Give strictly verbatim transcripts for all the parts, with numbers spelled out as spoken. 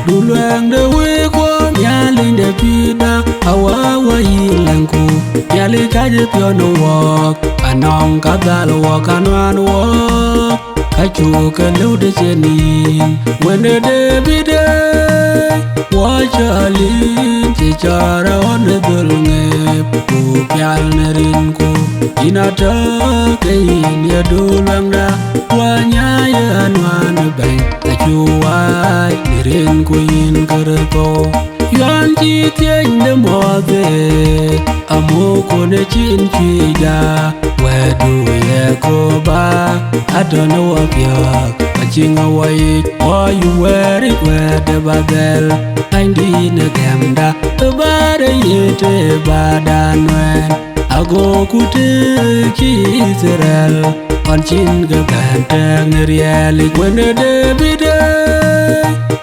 Du luɛɛŋ de wëëk wɔ, Nhialic de pïïrda, awä wä yï lɛ̈ŋku. Nhialic ka cï piɔ̈n ë wɔɔk, anɔŋ ka dhal wɔk, anuan wɔɔk, ka cuk ke lëu de cïn yïn. Wën de Debid ë, wɔ cɔl yïn, cï cɔɔr ɣɔn ë dhöl ŋɛɛp, ku pial në rinku. Yïn atɔ̈ ke yïn ye du luɛŋda, wä nyaai ë anuan ë bɛ̈ny, acu waai në rinku yïn Kërtho. Yɔn cï thiëny de muɔ̈th ë, amukun ë cin cuëëcda, wɛ̈ɛ̈tdu ye Yakoba, atɔ̈ në wɔ piɔ̈ɔ̈th, aciŋ ë wɔ yic, wɔ yup wɛ̈ɛ̈ric wɛ̈ɛ̈t de Babel, bänydït në gɛmda, ë bäär ë yiëth ë bäda nuɛɛn. Agoku tëëk cï Yithriɛl, ɣɔn cïn kë bɛ̈n tɛ̈ɛ̈k në riɛlic. Wën de Debid ë,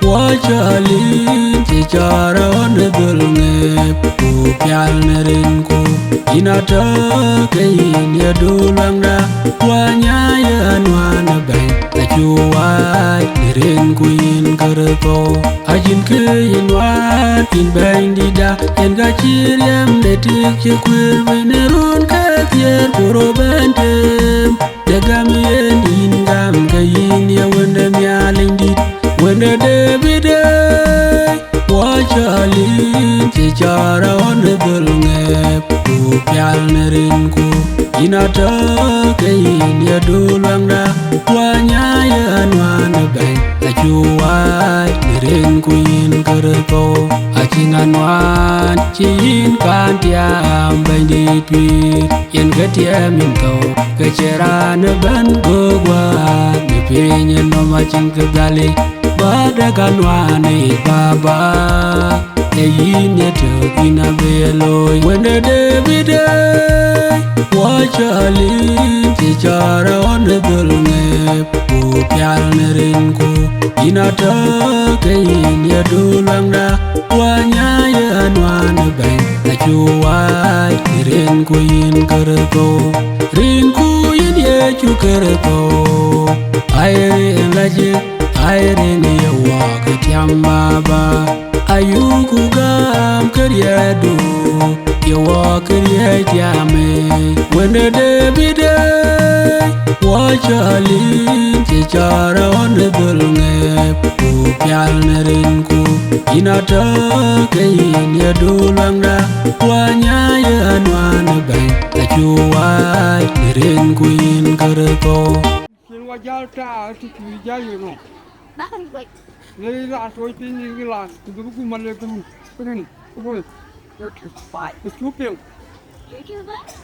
wɔ cɔl yïn, cï cɔɔr ɣɔn ë dhöl ŋɛɛp, ku pial në rinku. Yïn atɔ̈ ke yïn ye du luɛŋda, wä nyaai ë anuan ë bɛ̈ny, acu waai në rinku yïn Kërtho. Acïn kë yïn nuan yïn Bɛ̈nydïtda, yen ka cï riɛm de tik cï kuëër piny në run ke thiëër ku rou bɛ̈n tem. De gäm yen yïn gäm, ke yïn ye Wën de Nhialic dït, Wën de Debid ë. Wɔ cɔl yïn, cï cɔɔr ɣɔn ë dhöl ŋɛɛp, ku pial në rinku. Yïn atɔ̈ ke yïn ye du luɛŋda, wä nyaai ë anuan ë bɛ̈ny, acu waai në rinku yïn Kërtho. Acïn anuan cï yïn kan tiam, Bɛ̈nydït pïïr, yen ke tiɛɛm yïn thou, ke cïn raan ëbɛ̈n göök wäär në piny ë nɔm, acïn kë dhalic, bä dek anuan yic, Baba. Ee yïn ye tök, yïn abï ye looi. Wën de Debid ë, wɔ cɔl yïn, cï cɔɔr ɣɔn ë dhöl ŋɛɛp, ku pial në rinku. Yïn atɔ̈ ke yïn ye du luɛŋda, wä nyaai ë anuan ë bɛ̈ny, acu waai në rinku yïn Kërtho. Rinku yïn Yecu Kërtho, aye rin la jik, aye rin ye wɔɔk ë tiam, Baba. Ayuku gam këriëëcdu, ye wɔ këriëëc tiamë. Wën de Debid ë, wɔ cɔl yïn, cï cɔɔr ɣɔn ë dhöl ŋɛɛp, ku pial në rinku. Yïn atɔ̈ ke yïn ye du luɛŋda, wä nyaai ë anuan ë bɛ̈ny, acu waai në rinku yïn Kërtho. Cïn wä jäl taar të cï jäl yï nɔm. Në raan tuɔɔc piny në England, ku dhuk guum malek run, rin, run. Ku cu piŋ.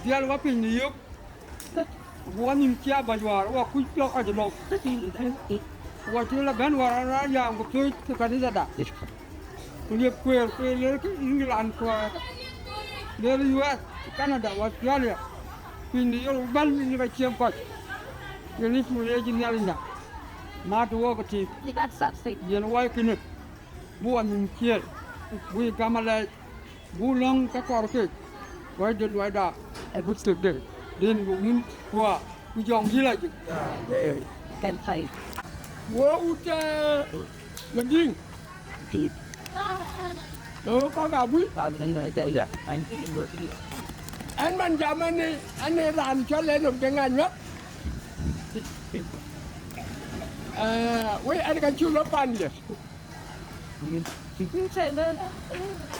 Dhiɛl wä piny në yök. Ku wä nïm cia bäc wäär, wä kuc lɔ kɔc lɔu. Ku wä cï lɔ bɛ̈n wäär raan yam ku piööc ë kanithada. Ku liep kueer, kueer lëlkï England, ku lël U S, Canada, Australia, piny de Europe ëbɛ̈n, yen ka ciem kɔc. Yen ë cu leec Nhialic nda, mat wok ë tik, yen wai kënë, bï wä nïm ciëër, bï gam alɛɛc, bï lɔ̈ŋ ke kɔɔr keek, luɔi de luɔida, ë bï thek de, den bï wun kuaa, ku jɔŋ yïl ajik. Wo wut, eh, Mading. Lo kɔk abui. Ɛn man jam ɛn, ɛn raan cɔl ɛn ë Deŋ Anyuak. Eh, wei ɛn ka cuk lɔ pandiɛ.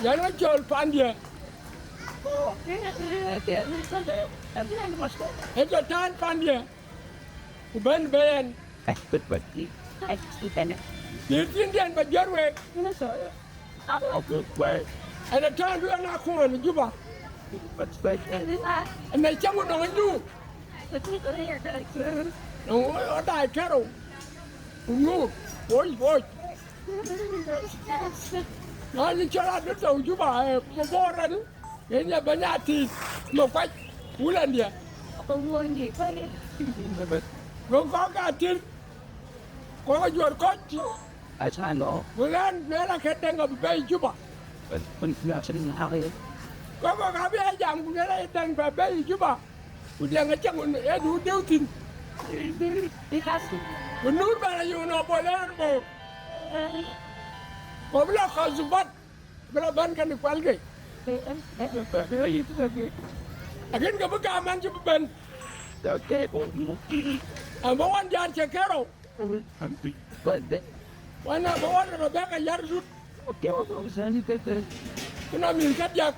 Yɛn wä cɔl pandiɛ. Ë tɔ tään pandiɛ. Ku bɛ̈n bɛ̈n. Ye thiëndiɛn ba juɛ̈r week. Ɛn ë tɔ̈ɔ̈ŋdu ɛn akuɔn ë Juba. Ɛn ë cäŋ nɔŋ ë nyuur. Nɔŋ ɣöt daai kärou. Ku nyuur. Woc, woc. Nɔn cɔl adöt tɔ̈u Juba, eh, bɔ̈ rɛn. Yen ya bɛ̈ny atit, lo kuac, wulandiɛ. Go kɔ̈k atit, kɔ̈k ajuɔ̈r kɔc. Go ɣɛn, luɛɛl akë Deŋ abï bɛ̈i Juba. Kɔ̈k kɔ̈k abï a jam, ku luɛɛl aye Deŋ bɛ bɛ̈i Juba. Ku Deŋ acäŋ ɣön ë du dëu thïn. Ku nuur bɛ̈n ayuun abol ë ɣän boor. Ku bï lɔ kɔc dhubat, bï lɔ bɛ̈n kɛn kuɛlkë. Lakin ke bï gam ɛn cï bï bɛ̈n. Ɛn bï ɣɔn diäär cï kerou. Wan abï ɣɔn Rebeka yär dut. Ku na mïth kadiäk.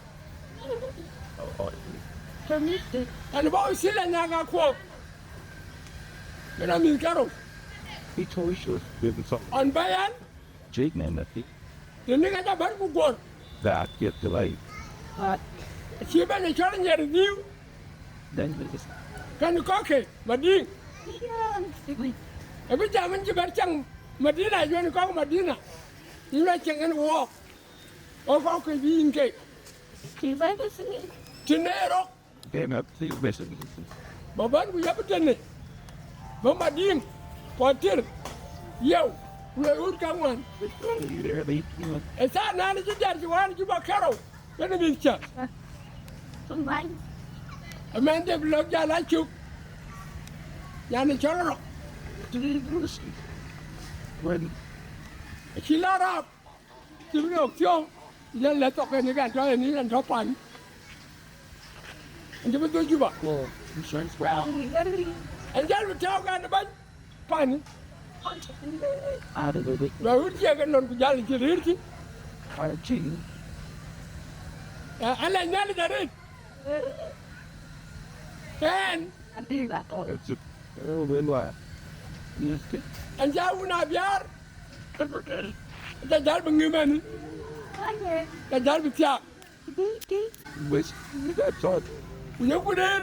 Ɛn bä Cïla nyak akuɔɔk. Ku na mïth kerou. Ɣɔn bä yɛn. Tënë ka ca bän ku guɔ̈r. Acï bɛ̈n ë cɔl nyiɛɛr dhiu. Kɛn kɔ̈kkë Madiŋ. Ë bï jam en cï bɛ̈n cäŋ Madina, yuɛ̈n kɔ̈k Madina. Yïn lɔ cieŋ en wɔɔk. Ɣok kɔ̈kkë bï yïn keek. Tënë rok. Bä bän ku yɛpë tënë, bä Madiŋ, ku Atir, yeu, ku lɔ ɣöt kaŋuan. Ë thaar nɛn cï diäär cï wään cï bä kerou, kënë mïth cä. Ëmɛn de bï lɔ̈k jäl acuk, nyan ë cɔl rɔk. Acï la raap. Cï bï lɔ̈k thiɔ̈k, yɛn lɛ thok en ë kɛn tɔ en ë yɛn tɔ pany. Ɛn cï bï dhöc Juba. Ɛn jäl bï tääu kɛn ë bäny pany. Lɔ wut ciɛk en nɔn ku jäl cï rëër thïn. Ë, ɛn lɛ Nhialic arëët. Ɛn. Ɛn cä wun abiaar. Cä jäl bï ŋïm ɛn. Cä jäl bï thiaak. Ku nyɛ ku rëër.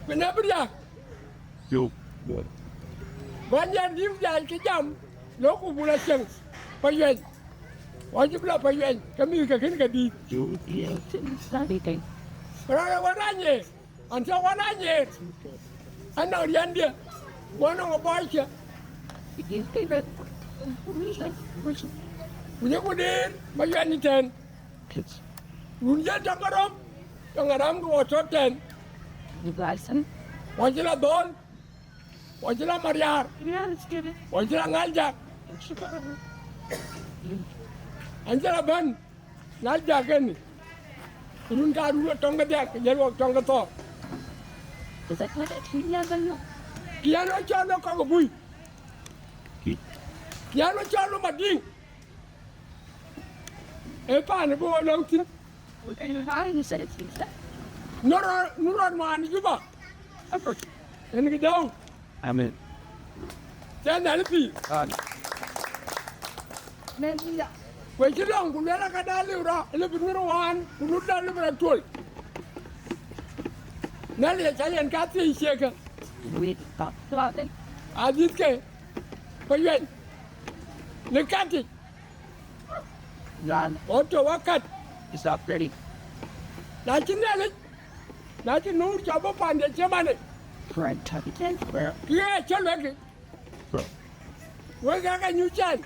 Ku nyɛ bï riääk. Bä nyan dïm dhiac ke jam, lɔ ku bul acieŋ, Payuɛny. Wɔ cï bï lɔ Payuɛny, ke mïth ke kën ke dïït. Rɔt ë wën rany ye, an cä wën rany ye, anɔŋ riɛndiɛ, wɔ nɔŋ ë bɔɔckiɛ. Ku nyɛ ku rëër, Payuɛny ëtɛ̈ɛ̈n. Run jɛ tɔŋ ke rɔm, tɔŋ aram ke wɔ tɔ̈ tɛ̈n. Wɔ cï la dhɔ̈l, wɔ cï la mariaar, wɔ cï la ŋäl jak. An cï la bɛ̈n, ŋäl jak kën. Run ka run tɔŋ ke diäk, ke jël wɔ tɔŋ ke thɔɔk. Kiɛn ë cɔl ë kɔk ë bui. Kiɛn ë cɔl ë Madiŋ. Ee paan bï wo lɔ̈ŋ thïn. Në rɔt, në rɔt maan Juba. Yen kë dɔ̈u. Amen. Cä Nhialic pïïr. Amen. Ku cï lɔ̈ŋ ku luɛl aka da liu rɔ, liu bï nuur wään, ku nuur da liu bï rɔ tuöl. Nhialic acä yen ka thiëc ciëkë. Adhithke, Payuɛny, në katic. Ɣɔn tɔ̈ wakat. Na cï Nhialic, na cï nuur cɔk bɔ̈ pande cï mane. Kë ë cä luɛ̈kkï. Wek aa ka nyuc can.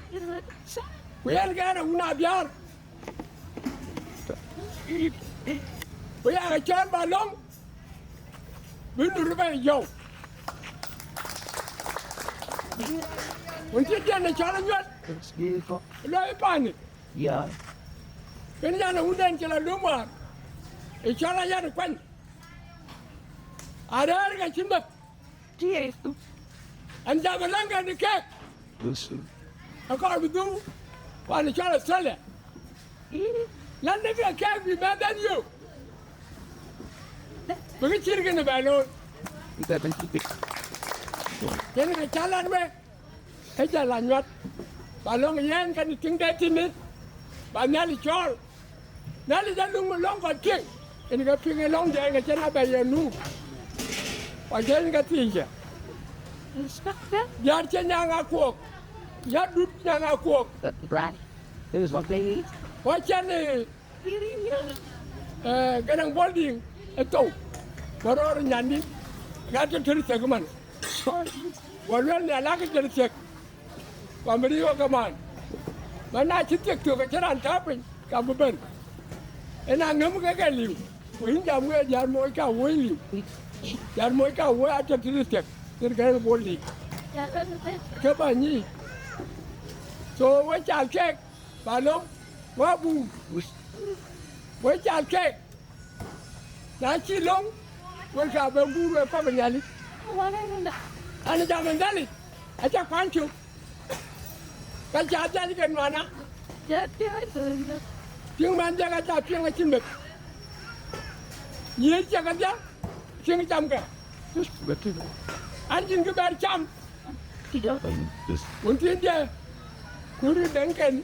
Ku yɛn kɛn ë wun abiaar. Ku ya ke cɔɔl ba lɔ̈ŋ. Bï nu rï bɛ̈n jɔu. Wën cï diɛn ë cɔl anyuɔt. Lɔ ë pani. Kën yan ë wunden cï la lum wäär. Ë cɔl ayat ë kuany. Arëër ke cï meth. An jam ë läŋ kɛn ë kek. Akɔɔr bï dhuk, pan ë cɔl Australia. Lan dek ë kek bï mɛth ɛn yök. Bï kë cït kënë bɛ looi. Yen ke cä lan wek, ë jal anyuat. Ba lɔ̈ŋ yɛn kɛn tiŋ de tïnë. Ba Nhialic cɔɔl. Nhialic alöŋ ë lɔ̈ŋ kɔc tïŋ, yen ke piŋ ë lɔ̈ŋdiɛn ke cïn abɛ ye nu. Ku acïn ke thiic. Diäär cï nyaŋ akuɔɔk, ya dut nyaŋ akuɔɔk. Ku acïn, eh, eh, Gäräŋ Bol Diŋ ë thou, ku rɔɔr nyandï, ŋa tɔ̈ tënë thiëk man. Ku luel Nhialic akë tënë thiëk. Ku amï riëëu ke man, man na cï thiëk thök acïn raan tääu piny, ka bï bɛ̈n. Yen aŋëm ke ke liu, ku yïn jam wek diäär moc ka woi liu. Diäär moc ka woi atɔ̈ tënë thiëk, tënë Gäräŋ Bol Diŋ. Ke bä nyic, So we cal kek, ba lɔ̈ŋ, wa buk. We cal kek, na cï lɔ̈ŋ, we ka bɛ guur we kɔ̈k Nhialic. An jam Nhialic, aca kuany cök. Ka ca dhial ke nuana. Piŋ man dhial ka ca piŋ acïn meth. Yiëc ca ka dhial, piŋ camkë. An cïn kë bɛr cam. Wun thiëndë, ku rin dɛŋken.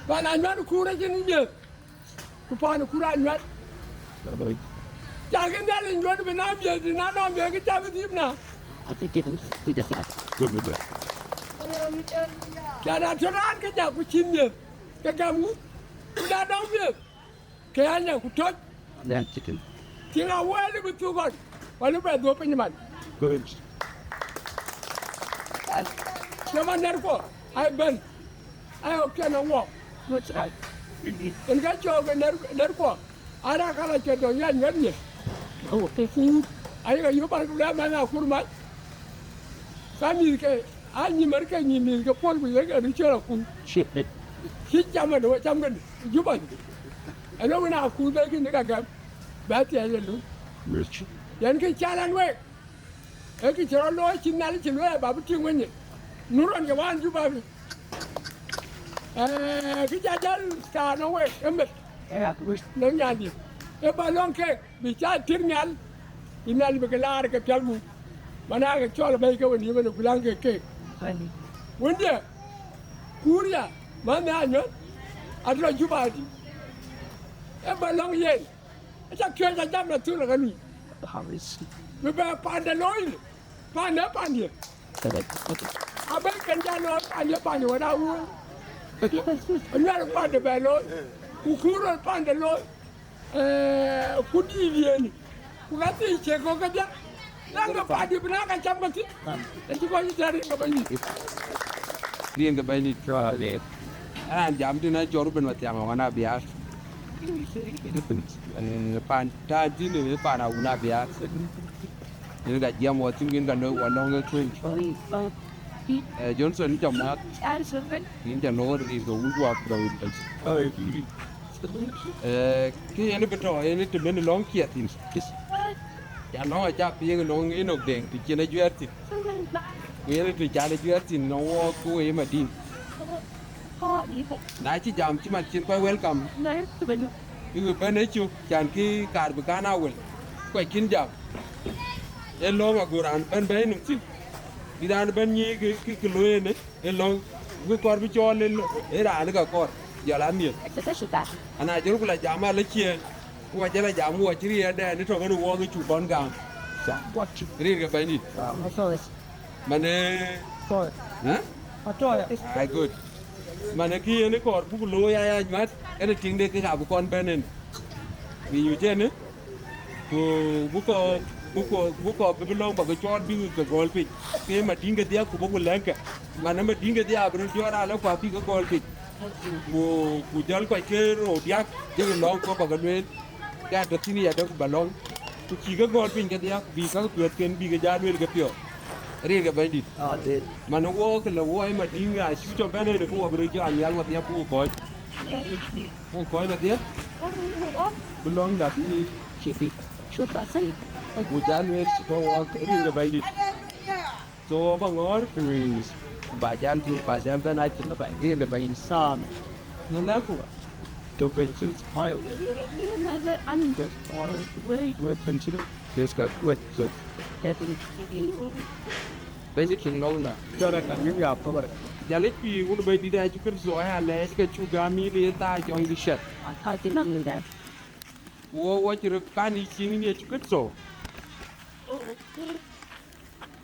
Pan anyuat kuur acïn miëth. Ku pan kuur anyuat. Cakï Nhialic nyuɔ̈t bï na miëth, bï na nɔm miëth, kë cam bï dhïp na. Can a tɔ̈ raan ke jak ku cïn miëth, ke gam ŋu? Ku na nɔm miëth, ke anya ku tɔ̈c. Tiŋ a wɛɛl bï thuk ɣɔn, wal bɛ dhuɔ̈p piny man. Cï man nɛ̈rkuɔ, ai bɛ̈n, ai ɣɔ̈k piɛn awɔk. Yen ka cɔɔk ë nɛ̈r, nɛ̈rkuɔ, ara ka la cɛ dɔ̈ŋ ya nyuɛ̈th nyin. Ku ayek ayup an, ku lɛ̈k mɛnh akur mac. Ka mïth ke, a nyïmär ke nyïm mïth ke puɔl, ku yek ë röt ciëër akun. Cï cam ënë, we cam kënë, Juba. Ënë wën akun bɛ kïn ka gɛm, bɛ thiɛɛc ë luny. Yen kë cal ɛn wek. Ee kë cï rɔt looi cï Nhialic cï lueel aba bï tïŋ wenyin. Nu rɔn ke wään Juba bï. Ee, kë ca jäl thaar nɔm wek, ë meth. Nɔm nyandï. Ee ba lɔ̈ŋ keek, bï ca tïr nhial, bï Nhialic bï ke laar ke pial gup. Man aa ke cɔl abɛ̈i ke wen yï wen ë ku läŋ ke keek. Wëndiɛ, kuur ya, man ë anyuɔ̈th, atɔ̈ Juba adï. Ee ba lɔ̈ŋ yen. Aca piɔ̈ɔ̈c, ajam la thul aka lui. Bï bɛ pande looi, pande pande. Abɛ̈n kën ja looi pande pande wën a wuɔ̈ɔ̈r. Anuɛɛr pande bɛ looi, ku kuur rɔt pande looi. Ee, ku dïït yen, ku ka thii cek kɔ̈k kedhie. Lan ke pande bï na ka cam ke thïn. Acï kɔc cï tɛ̈ rin ke Bɛ̈nydït. Rin ke Bɛ̈nydït. An jam tïn acɔl Ruben Mathiaŋ ɣɔn abiaar. Eh, pan tɔ̈ thïn, eh, pan awun abiaar. Yen ka jiɛɛm wɔ thïn, yen ka nɔ̈k wɔ lɔ̈ŋ ë kuëny. Eh, Johnson, yïn ca määth. Yïn ca nɔ̈k rin ke wun guɔ ku dɔ̈ wun. Eh, kë yen bï tɔ̈, yen të bɛ̈n lɔ̈ŋ ciɛth thïn. Ca nɔ̈k aca piŋ nɔŋ ë nɔ̈k deŋ, të cïn ajuɛɛr thïn. Ku yen të can ajuɛɛr thïn nɔŋ wɔɔk ku wei ë madïŋ. Na cï jam cï man cïn kɔc welcome. Bï bɛ̈n ë cök, can kï kaar bï kan a wel. Kɔc kïn jam. Ee lɔ̈ŋ ago raan bɛ̈n bɛ̈ɛ̈i nɔm thïn. Bï raan bɛ̈n nyiëëc kë, kë, kë looi ënë, ee lɔ̈ŋ. Bï kɔɔr bï cɔɔl ë, ee raan ë ka kɔɔr. Jɔl a miëth. Ana jɔl ku la jam alë ciëën. Ku ka jɔl a jam wɔ cï riɛɛrdɛn ë tɔ̈ kënë wɔɔk ë cuk kɔn gam. Rin ke Bɛ̈nydït. Man ë, eh? Ai, good. Man ë kë yen ë kɔɔr buk looi aya nyuat, ënë tiŋde kek abï kɔn bɛ̈n en. Bï nyuc en, ku buk kɔɔr, buk kɔɔr, buk kɔɔr bï lɔ̈ŋ bä ke cɔɔl bï ke gɔl piny. Ke madïŋ kedhie ku buk lɛ̈ŋkë. Man ë madïŋ kedhie abï röt jɔt alë ku abï ke gɔl piny. Ku, ku jɔl kɔc ke rou diäk, jɔl lɔ̈ŋ kɔ̈k bä ke lueel. Ka tɔ̈ thïn ya dɔ̈k bä lɔ̈ŋ. Ku cï ke gɔl piny kedhie, bï ka piɔ̈ɔ̈thken bï ke jal lueel ke piɔ̈ɔ̈th. Rin ke Bɛ̈nydït. Amen. Man ë wɔɔk, ke le wɔɔk ë madïŋ, acï cɔk bɛ̈n en, ke wɔ bï röt jɔ a nhial wädhie, ku kɔc. Ku kɔc wädhie. Bï lɔ̈ŋ dak ni. Ku jal lueel cï tɔ̈ wɔɔk, rin ke Bɛ̈nydït. So, ba ŋɔ̈ɔ̈r, ku ba jam tïŋ, ba jam bɛ̈n a cïn ba rin ba insan. Në lɛ̈k ku, to be just smile. Just smile. Wait, continue. Just go, wait, wait. Bɛ̈nydït cïn lɔ̈ŋda. Jɔt a kan yïn ya thok. Jal ë pïïr wun Bɛ̈nydït Yecu Kërtho aya lɛɛc ke cuk gam yïn ë thaa jɔŋdï cɛt. Wo, wo cï röt kan yï cin yïn Yecu Kërtho.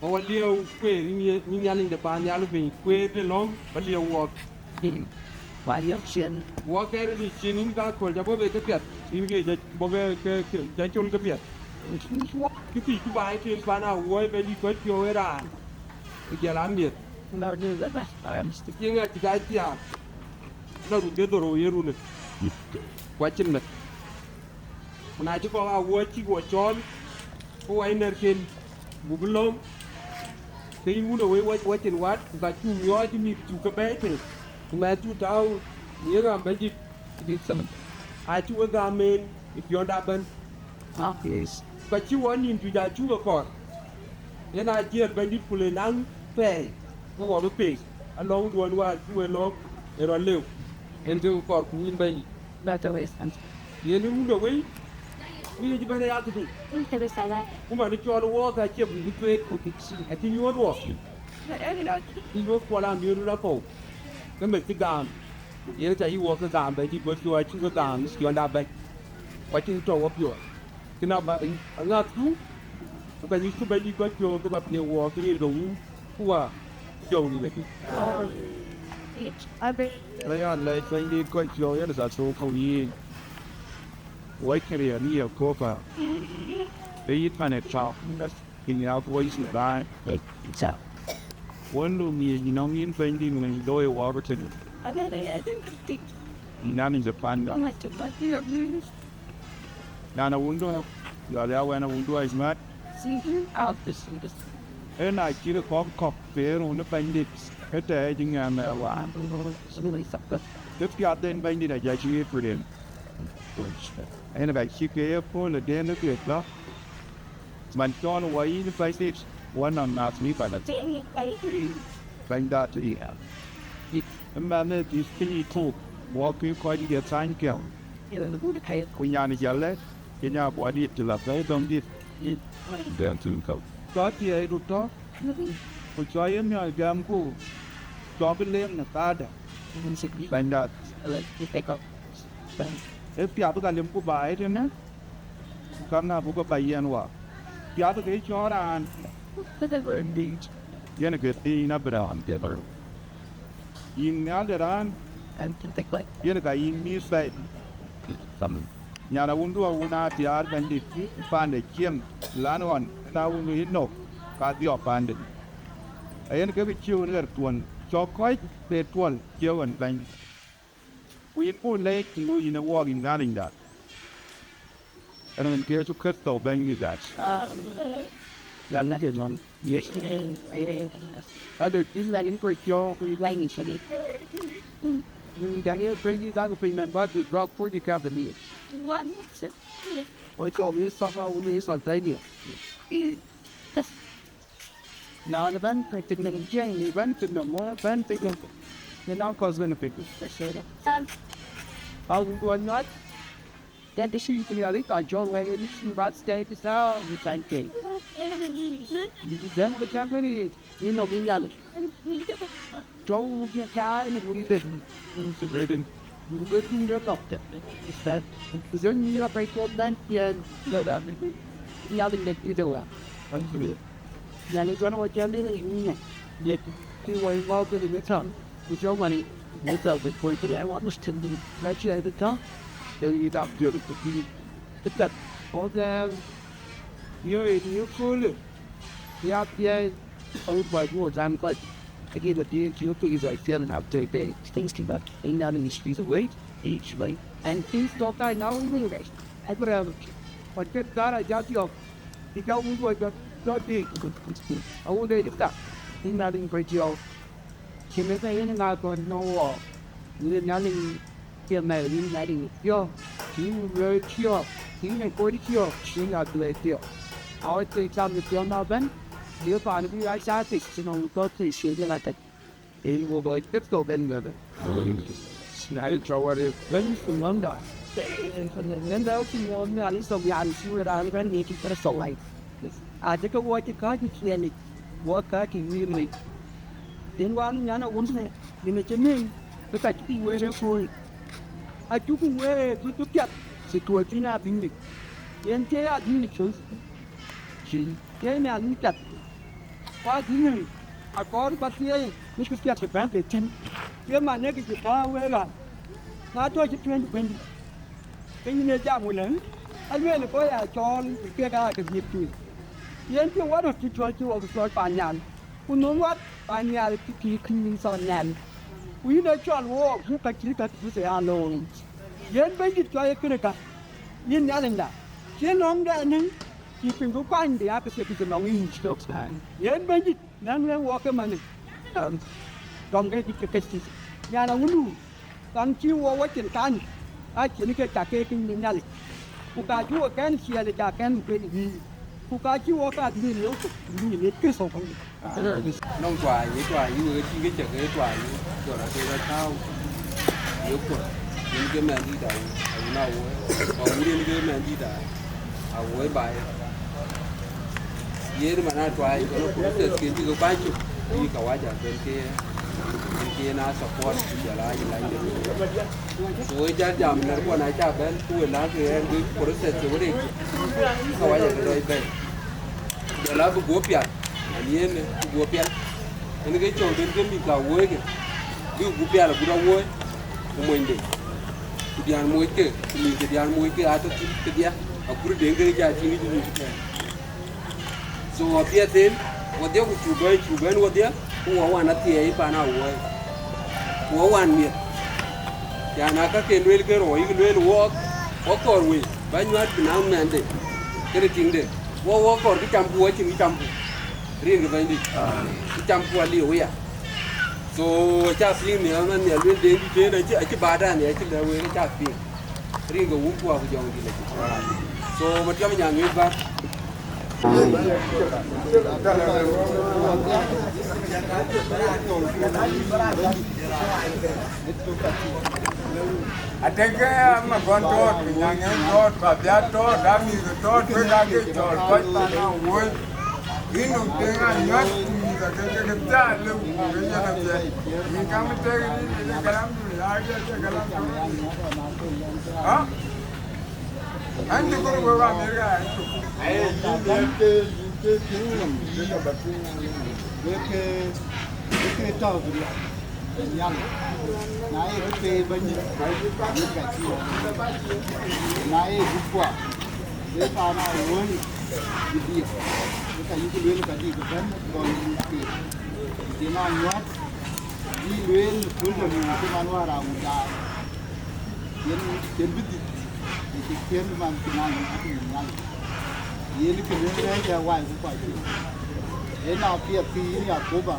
Ku wä liëëu kueer yïn ye, yïn Nhialic de paan nhial piny, kueer de lɔ̈ŋ, bä liëëu wɔɔk. Wä liëëu cin. Wä kɛ̈ɛ̈r ë cin yïn ka kööl, ca bɔ̈ bei ke piɛth, yïn ke ca bɔ̈ ke, ke, ke, ca col ke piɛth. Kë thiic ku baai tëën pan a wuɔi bɛ dït kɔc piɔ̈u ë raan, ku jɔl a miëth. Cï ŋa cï ka thiaak, la run ke dhorou ye run ë, ku acïn meth. Ku na cï kɔk a wuɔ̈c cïk wɔ cɔɔl, ku wai nɛ̈rken, ku bï lɔ̈ŋ, Ke yïn wun ë wei wacin wat, ku ka cuk miɔɔc mïth cuk ke bɛ̈ɛ̈i piny, ku mɛnhdu tääu ye ɣäm Bɛ̈nydït. Acï we gam en ë piɔ̈nda ëbɛ̈n. Ka cï wɔ nïn juëc aa cuk e kɔɔr, yen aa jiël Bɛ̈nydït, ku le naŋ pɛɛi, ke wɔ bï piŋ alɔŋduön wäär cï we lɔ̈k ë rɔt lëu. En ke kɔɔr ku yïn Bɛ̈nydït. Yen ë wun ë wei, ku ye cï bɛ̈n ë yakë tïŋ. Ku man cɔl wɔɔk acie bï bï tueet, acï nyuɔ̈th wɔ. Cï nyuɔ̈th kuɔl amiööt rɔt apɔu, ke meth cï gam. Yen ca yï wɔɔk ke gam Bɛ̈nydït, bï cuɔ acï ke gam piɔ̈nda ëbɛ̈n. Ku acïn tɔ̈ wɔ piɔ̈ɔ̈th. Cïn aŋäthku, ku ka nyucku Bɛ̈nydït kɔc piɔ̈ɔ̈th ke ba piŋ wɔɔk ke rin ke wun, ku wa jɔu në Bɛ̈nydït. Raan lɛc Bɛ̈nydït kɔc piɔ̈ɔ̈th yen ka thou kɔ̈u yïn. Wɔ cï riɛl yï Yekoba, ke yït man ë tɔ̈u, ke nyiaak wɔ yï Sudan. Wën du ŋiɛc nɔm yïn Bɛ̈nydït, wën looi wɔ röt tënë. Yïn an, ë panda. Yan awundu, yɔl ya wɛn awundu amat. Ë na cït kɔ̈k kɔ̈k peer wun ë Bɛ̈nydït, ë tɛ̈ɛ̈c ŋɛn ë waan. Kë piath den Bɛ̈nydït aja cï ɣet ku den. Yen ka cï ke ye puɔ̈l ë den ë piɛth lɔ. Man cɔl wɔ yïn Bɛ̈nydït, wɔ nɔm nath mi pala. Bɛ̈nyda tï. Ëmɛn ë dhil piny ë tuk, wɔ kï kɔc ye thany kiɛ̈m. Ku nyan ë jäl ë, ke nya buɔt dït të la thɛi dɔm dït. Cɔ thiëëi röt tɔ̈, ku cɔ ye miɔɔc gɛ̈mku, cɔk leŋ në thaada. Bɛ̈nyda. Ë piath ka limku baai tënë, ku ka ŋa buk ba yɛn wa. Piath ke cɔɔr raan. Yen ke thiin Abraham. Yïn nhial de raan, yen ka yïn mïïth pɛi. Nyan awundu awun aa thiaar Bɛ̈nydït, pande ciem, lan ɣɔn, na wun yï nɔ̈k, ka dhiɔp pande. Ayen ke bï ciëu ɣer tuɔl, cɔk kɔc be tuɔl ciëu ɣɛn Bɛ̈ny. Ku yïn ku lɛc ku yïn ë wɔɔk yïn Nhialicda. Rin ke Yecu Kërtho Bɛ̈nydït. Yes. Ade, is that in for your language? Daniel twenty thousand piny man ba du drug forty thousand years. Ocho mil saba, uno hizo al daniel. Na, na bɛ̈n piny thïn, na jiɛɛny, na bɛ̈n piny nɔm, na bɛ̈n piny nɔm. Ni na kɔs bɛ̈n piny. Au, du anyuat. Then the sheep in the other car, John Wayne, and the sheep about stay to sell the same thing. Then the company, you know, we got it. Tɔ̈u bï cä ë muk wïïr dɛ̈t, bï bï tum de lɔk tɛ̈. Then yïn rɔt pɛ̈i tuɔɔk bɛ̈n tiɛɛl lɔda. Nhialic dɛ̈t cï de wä. Nhialic ɣɔn wä cä lëk yïn ŋiɛc. Dɛ̈t cï wä ŋɔɔk kek ë mïthɔn, ku cä ŋuan ë mïthɔn bï kuöc tëde wä mïth tëde. Na cï ë bï tɔ̈, ke yï dap piɔ̈ɔ̈th ku bï bï tɛ̈th. Ɣɔn dhɛɛr, yööc ë köölë, ya piɛɛi. Awut bä juöör than kɔc, ke dït bä dït cï wek piŋ Israel thiël na tëëk tëëk. Things came back. Ain't nothing is free the way, each way. And things don't die now in the way. Abraham, kɔc ke dhar a jat yɔk, cï jɔ wut wä jɔt jɔt dït. Awut de jëk tak. Ain't nothing break yɔk. Cï meth ë yen ŋa kɔn nɔ̈k wɔ. Wën Nhialic Cï mɛ̈l yïn Nhialic piɔ̈ɔ̈th, cï yïn lueel piɔ̈ɔ̈th, cï yïn ë kony piɔ̈ɔ̈th, cï yïn a duëër piɔ̈ɔ̈th. Awä thëi cam ë piɔ̈ɔ̈th na bɛ̈n, ye paan bï ɣa cä thïc, cï nɔm kɔ̈th thïc, cï yïn a thïc. Ee wo bɔ̈ cït thok bɛ̈n bɛ̈n. Na yï cɔk wär ye bɛ̈ny ku nɔmda. Nɛn dɛ wä cï nɔm Nhialic thok Nhialic cï wëë raan bɛ̈n ye cï Kërtho wai. Acï ke wɔ cï kääc ë ciɛɛnic, wɔ kääc ë wïïr yic. Yen wään nyan awun thɛɛr, yen acï nïn, ke ka cï wëër ë kööl. Acuk wëër bï bï piath, situation adï yic. Yen cie adï yic cök. Cie Nhialic piath. Ku adï yic, akɔɔr ba thieei, bï kë piath bï bɛ̈n ke thïn. Cie man ë kë cï tääu wëër ɣa. Na tɔ̈ cï tueŋ bɛ̈n. Ke yïn ee jam wëlë, alueel kɔc aa cɔɔl, ku kek aa ke dhiëth tueŋ. Yen cï wä röt cï cɔl cï wok cɔl paan nhial, ku nöm wät paan nhial cï pïïr kï yïn thɔn nhial. Ku yïn ee cɔl wook, ku ka cï ka cï thë aloor. Yen Bɛ̈nydït cɔl ye kënë ka, yïn Nhialicda, cï lɔ̈ŋdɛn ë, cï piny ku kuany bï aa ke thiek cï lɔ̈ŋ yïn. Yen Bɛ̈nydït, Nɛn wek wɔ ke mani, dɔm ke dït ke kecki. Nyan awunu, kan cï wɔ wɔ cin kan, a cin ke cak ke kiny Nhialic. Ku ka cï wɔ kɛn ciɛɛl, ca kɛn ku keny. Ku ka cï wɔ ka dhil yök, dhil yök Kërtho. Nɔŋ tuaany, ye tuaany, ye wek tïŋ ke cak, ye tuaany, jɔl a ke rɔt tääu, ye kuɔth, yen ke mɛn dït a, a wun a woi, a wun yen ke mɛn dït a, a woi baai. Yen man a tuaany, kɔn a process ken cï ke kuany cök, bï kawaja ben ke, ben ke na support, ku jɔl a yi lany de. So we jal jam nɛr kuɔn a ca bɛn, ku we la ke yen, bï process ke we rek, bï kawaja ke lɔi bɛn. Jɔl a bï guɔ pial, an yen bï guɔ pial. Yen ke cɔk den ke mïth ka woi ke, bï guɔ pial agut awoi, ku monyde, ku diaan moc ke, ku mïth ke diaan moc ke, a tɔ thïn kedhia, agut den ke ja tïŋ cï mïth kɛn. So apiɛth en, wɔdhia ku cuk bɛ̈n, cuk bɛ̈n wɔdhia, ku wɔ wan athiɛɛi pan a woi, ku wɔ wan miɛt. Yan a ka ke lueel ke rɔɔc, yïk lueel wɔɔk, wɔ kɔɔr wei, ba nyuat bï naŋ mɛnde, kede tiŋde. Wɔ, wɔ kɔɔr kë camku, wɔ cïn kë camku. Rin ke Bɛ̈nydït. Kë camku aliu ya. So, aca piŋ nhial, man nhial luel den dït en, acï, acï badan ya, acï lɛ̈k wek, aca piŋ. Rin ke wumku aku jɔŋdït acï. So, ma tiam nya ŋic bä. Ateke ama gɔn tɔɔt, ku nyaŋ en tɔɔt, ba bia tɔɔt, da mïth tɔɔt, wek ake cɔl kɔc pan a woi. Yïn nɔm teŋ a nyuat, ku mïth ake ke ke thaal lëu, ku ke yen apiɛth. Yïn kam tek rin, rin galam du, ya ke ke galam du. Ha? An cï kɔn wek Amerika, an cï. Aye, yïn, yïn ke, yïn ke piŋ nɔm, ke ka ba piŋ nɔm. Wek ke, wek ke tɔ̈u ku riɛl, ë nhial. Na ye kë pe bäny, wek ka cï wɔ. Na ye bï kuak, wek paan a wööny, bï diëk. Wek ka yïk lueel ka dik ëbɛ̈n, gɔl yïn ke. Ku cïn a nyuɔ̈th, bï lueel, wël tɔ̈ nu cï man wäär a wun daai. Yen, yen bï dhil, ë cï ciëën man cï ŋany ë tïŋ ë Nhialic. Yen kë lëk rɛ̈ɛ̈c ë wai ku kɔc piny. Yen apiɛth kï yïn Yakoba,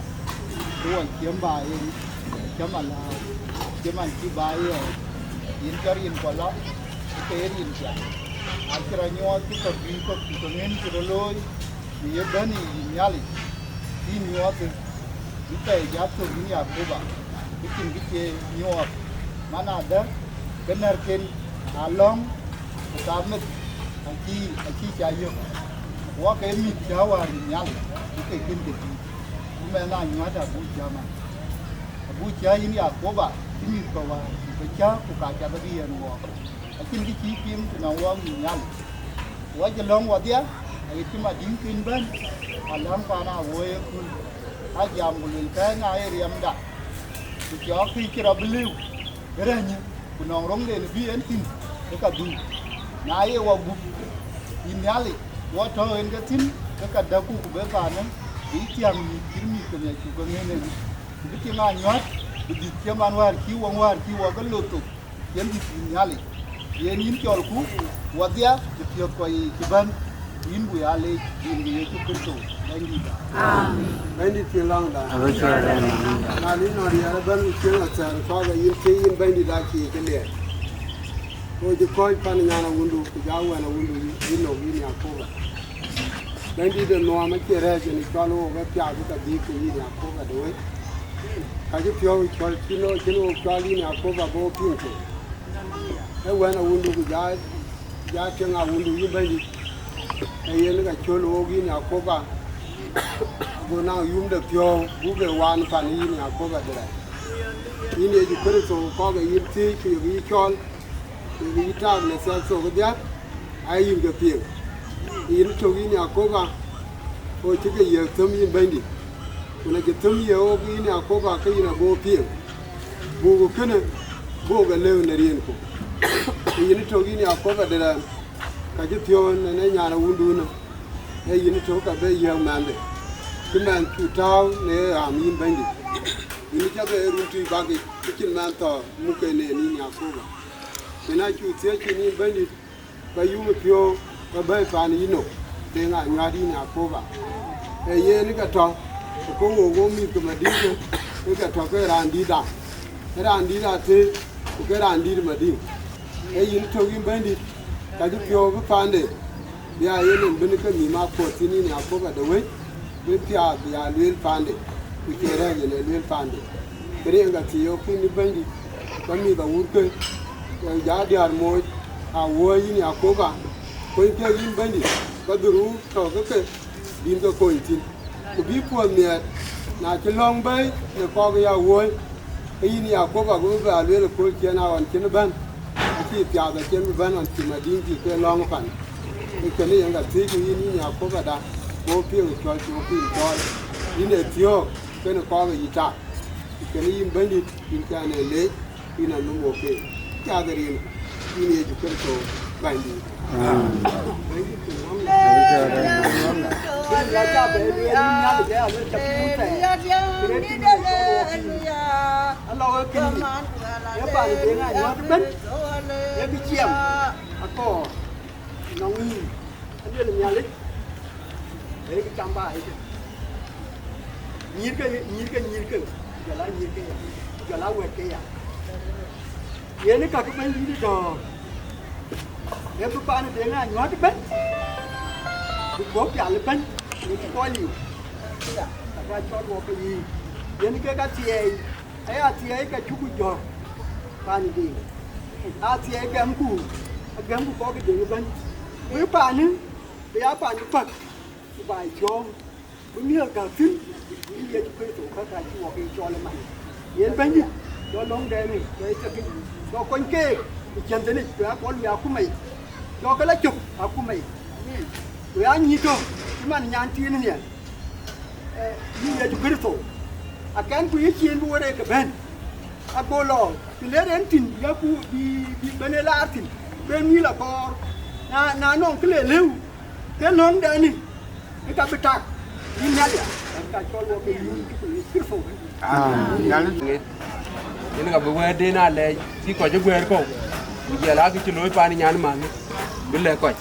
ku wɔ ciëm ba yen, ciëm alääu, ciëm an cï ba yen, yen cä rin kuɔ lɔ, ke ye rin piath. Acï rɔ nyuɔɔth cï tɔ bï kɔ̈k cï tɔ ŋën cï rɔ looi, ku ye bɛ̈n ë yïn Nhialic, yïn nyuɔɔth ë. Bï pɛɛi jat thök yïn Yakoba, bï cïn kë cie nyuɔɔth, man adë ke nɛ̈rken aa lɔ̈ŋ, ku ka meth acï, acï ca yök. Ku wɔ ke mïth cä wäär yï nhial, bï ke kën ke dïït. Ku mɛnh aa nyuäät abuk cä man. Abuk cä yïn Yakoba, cï mïth kɔ̈k wäär, ku ke cä, ku ka cath abï yen wɔɔk. Acïn kë cï piŋ të nɔŋ wɔɔk yï nhial. Ku acï lɔ̈ŋ wɔdhia, aye cï madïŋ piny bɛ̈n, alɔ̈ŋ pan a wöö ye kul. A jam ku luel kɛ̈ɛ̈c na ye riɛmda, ku cɔɔk kë cï rɔ bï lëu ë rɛ̈nyë, ku nɔŋ roŋden bï en thïn, ke ka dhuk. Na ye wɔ gup yï Nhialic, wɔ tɔ̈u en ke thïn, ke ka däkku ku be paanë, bï thiäŋ mïth cït mïth ke miac cuk ke ŋën en. Ku bï tiŋ a nyuäät, bï dhïth cï man wäär cï wɔ wäär cï wɔ ke loth thok. Yen dït yïn Nhialic, yen yïn cɔlku wɔdhia ë piɔ̈th kɔc yiic ëbɛ̈n, yïn bï ya leec, yen ke Yecu Kërtho, Bɛ̈nydïïtda. Amen. Bɛ̈nydït cïn lɔ̈ŋda. Abï cuɛt en. Na lïc nɔn riɛɛr ëbɛ̈n ku cieŋ athɛɛr kɔɔr ke yïn thiëi yïn Bɛ̈nydït acïï kë liɛɛr. Ku cï kɔ̈ɔ̈c pan nyan awundu, ku jɔ wɛ̈n awundu yïn nɔ̈k yïn Yakoba. Bɛ̈nydït de nuɔɔm acie rɛ̈ɛ̈c en cɔl wook ë piaak bï ke dhiik ke yïn Yakoba de wei. Ka cï piɔ̈u cɔl cïn, cïn wook cɔl yïn Yakoba bï wo piŋ thïn. Ee wɛ̈n awundu ku ja, ja tieŋ awundu yïn Bɛ̈nydït. Ee yen ka cöl wook yïn Yakoba, go naŋ yum de piɔ̈u buk ke waan pan yïn Yakoba de rɛ̈ɛ̈c. Yïn Yecu Kërtho kɔɔr ke yïn thiëëc ku yök yï cɔl. Ku yï taak në thiak thok ë dhiak, aa yïn ke piŋ. Yïn tök yïn Yakoba, ku cï ke yiëk thëm yïn Bɛ̈nydït. Ku na cï thëm ye wok yïn Yakoba, ke yïn abï wo piŋ. Buk kënë, buk ke lëu në riɛnku. Ku yïn tök yïn Yakoba de rɛ̈ɛ̈r, ka cï piɔ̈u në, në nyan awundunë, ee yïn tök ka bï yiëk mɛnhde. Kë mɛnh cuk tääu në ɣam yïn Bɛ̈nydït. Yïn cä ke run tui bak yic, ke cïn mɛnh thɔ̈ɔ̈r muk ke nɛn yïn Yakoba. Yen acuk thiëëc yïn, yïn Bɛ̈nydït, ba yum ë piɔ̈u, ba bɛ̈ɛ̈i paan yï nɔ̈k, deŋ a nyuäät yïn Yakoba. Ee yen ke tɔ̈, Ku ke wok, wok mïth ke Madiŋ ke, ke ke tɔ̈ ke raan dït da. Ee raan dït Atëër, ku ke raan dït Madiŋ. Ee yïn tök yïn Bɛ̈nydït, ka cï piɔ̈u bï paande, bï aa yen en bïn ke mïth aa kuɔth thïn yïn Yakoba de wëi, bï piath bï aa lueel paande, ku cie rɛ̈ɛ̈c en ee lueel paande. Ke riɛŋ ka thiëëc ɣok yïn Bɛ̈nydït, ba mïth awurke, ke ja diäär mooc, aa wuɔ̈ɔ̈i yïn Yakoba, kony kek yïn Bɛ̈nydït, ba dhuruk tɔ̈ ke ke, bïn ke kony thïn. Ku bï puɔ̈th miɛt, na cï lɔ̈ŋ bɛ̈ɛ̈i në kɔ̈k ya wuɔ̈ɔ̈i, ke yïn Yakoba, ku bï bɛ lueel ë kööl ciɛ̈n aa ɣɔn cïn bɛ̈n, acïï piath acïn bï bɛ̈n ɣɔn cï Madiŋ cï ke lɔ̈ŋ pan. Ee kënë yen ka thiëëc ku yïn, yïn Yakoba da, go piŋ cɔl cï wok yïn cɔɔl, yïn ee thiɔ̈ɔ̈k kenë kɔ̈k ë yic tak. Ee kënë yïn Bɛ̈nydït, yïn cän ee leec, yïn anhom wok keek. Cath rin, yïn Yecu Kërtho Bɛ̈nydït. Amen. Alɔ wek kïn, ye pan de ŋa nyuɔɔth ëbɛ̈n, ye bï ciɛm akɔɔr nɔŋ yïn. Aluel Nhialic, ee kë cam ba ëtë. Nyïïr ke, nyïïr ke, nyïïr ke, jɔl a nyïïr ke ya, jɔl a wɛ̈t ke ya. Yen ë kakë Bɛ̈nydït dɔ̈ɔ̈r, ee bï pan de ŋa nyuɔɔth ëbɛ̈n, bï guɔ̈p pial ëbɛ̈n, në cï kɔc liu. Ka ka cɔl wɔ ke yïïk, yen ke ka thiɛɛi, aya thiɛɛi ka cuku jɔ̈ɔ̈k pan de. Athiɛɛi gɛmku, agɛmku kɔc ke deŋ ëbɛ̈n. Bï panë, bï ya pan bï päk, ku ba cɔɔm, bï miëth gäk thïn, bï Yecu Kërtho ka ka cï wɔ ke cɔɔl ë man. Yen Bɛ̈nydït, jɔ lɔ̈ŋdɛn ë, jɔ ë cäk, jɔ kony keek ë ciɛɛŋ thïn yic, ku ya kɔn wia akuma yic, jɔ ke la cök akuma yic. Ku ya nyïïn tɔ̈, cï man nyan thiin nhial. Eh, yïn Yecu Kërtho, akɛn ku yï ciin bï wërë ke bɛ̈n. Ago lɔ, të le ren thïn, bï yaku, bï, bï bɛ̈n ë laar thïn, ben mïl akɔɔr. Na, na nɔŋ kë le lëu, ke löŋdɛn ë, ke ka bï tak, yïn Nhialic, ka cɔl wɔ ke yïn Yecu Kërtho. Amen. Yen ka bï wɛ̈tden aa lɛc, cï kɔc ë guɛ̈ɛ̈r kɔ̈u, ku jɔl aa kë cï looi pan nyan man, bï lɛ̈k kɔc.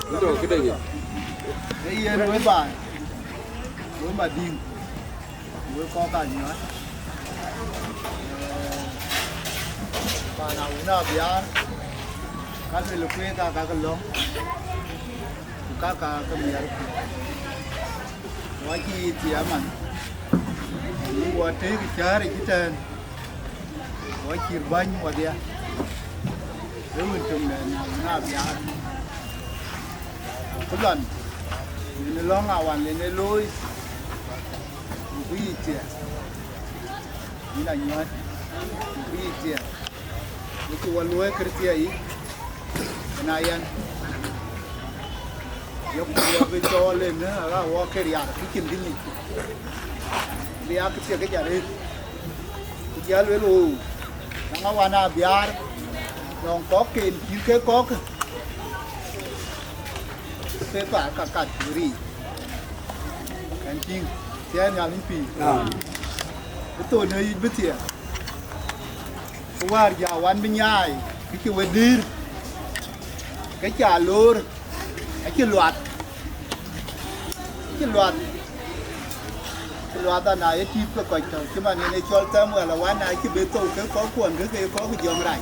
Ëtök këde yen. Ee yen wek baai, wek Madiŋ, wek kɔc ka nyuɔɔth. Ee, pan Awun Abiaar, ka luel kueer ka, ka ke lɔ̈ŋ, ku ka, ka ke miɛt. Wɔ cï thiaman, wɔ tëëk cäär ë cï tɛ̈ɛ̈n, wɔ cït bäny wɔdhia, ee wën töŋ dɛn na, na Abiaar. Ku lɔn, yen ë lɔ̈ŋ awan yen ë looi, ku bï yic thiɛɛr, yïn anyuɔɔth, ku bï yic thiɛɛr. Ku cï wɔ luɔ̈i Kërthiayic, yen aa yɛn. Yeku wɔ bï cɔɔl ënë, aa wɔ ke rial, kë cïn kë nyic. Bï aa kë thiek kë jal rëër. Ku jal luel ɣöö, nɔŋ awan Abiaar, nɔŋ kɔ̈k ken cït ke kɔ̈k, ke paar ka kat riic. Ɛn tïŋ, thiɛɛn Nhialic pïïr. Amen. Bï thon në yic bï thiɛɛr. Ku wäär ja wan bï nyaai, kë cï we dïïr, ke ca loor, acï luath, acï luath, acï luath ana ye tïït ke kɔc tɔ̈u, cï man yen ë cɔl Thamuel awan acï be thou ke kɔckuɔn ke ke kɔc jɔŋ rac,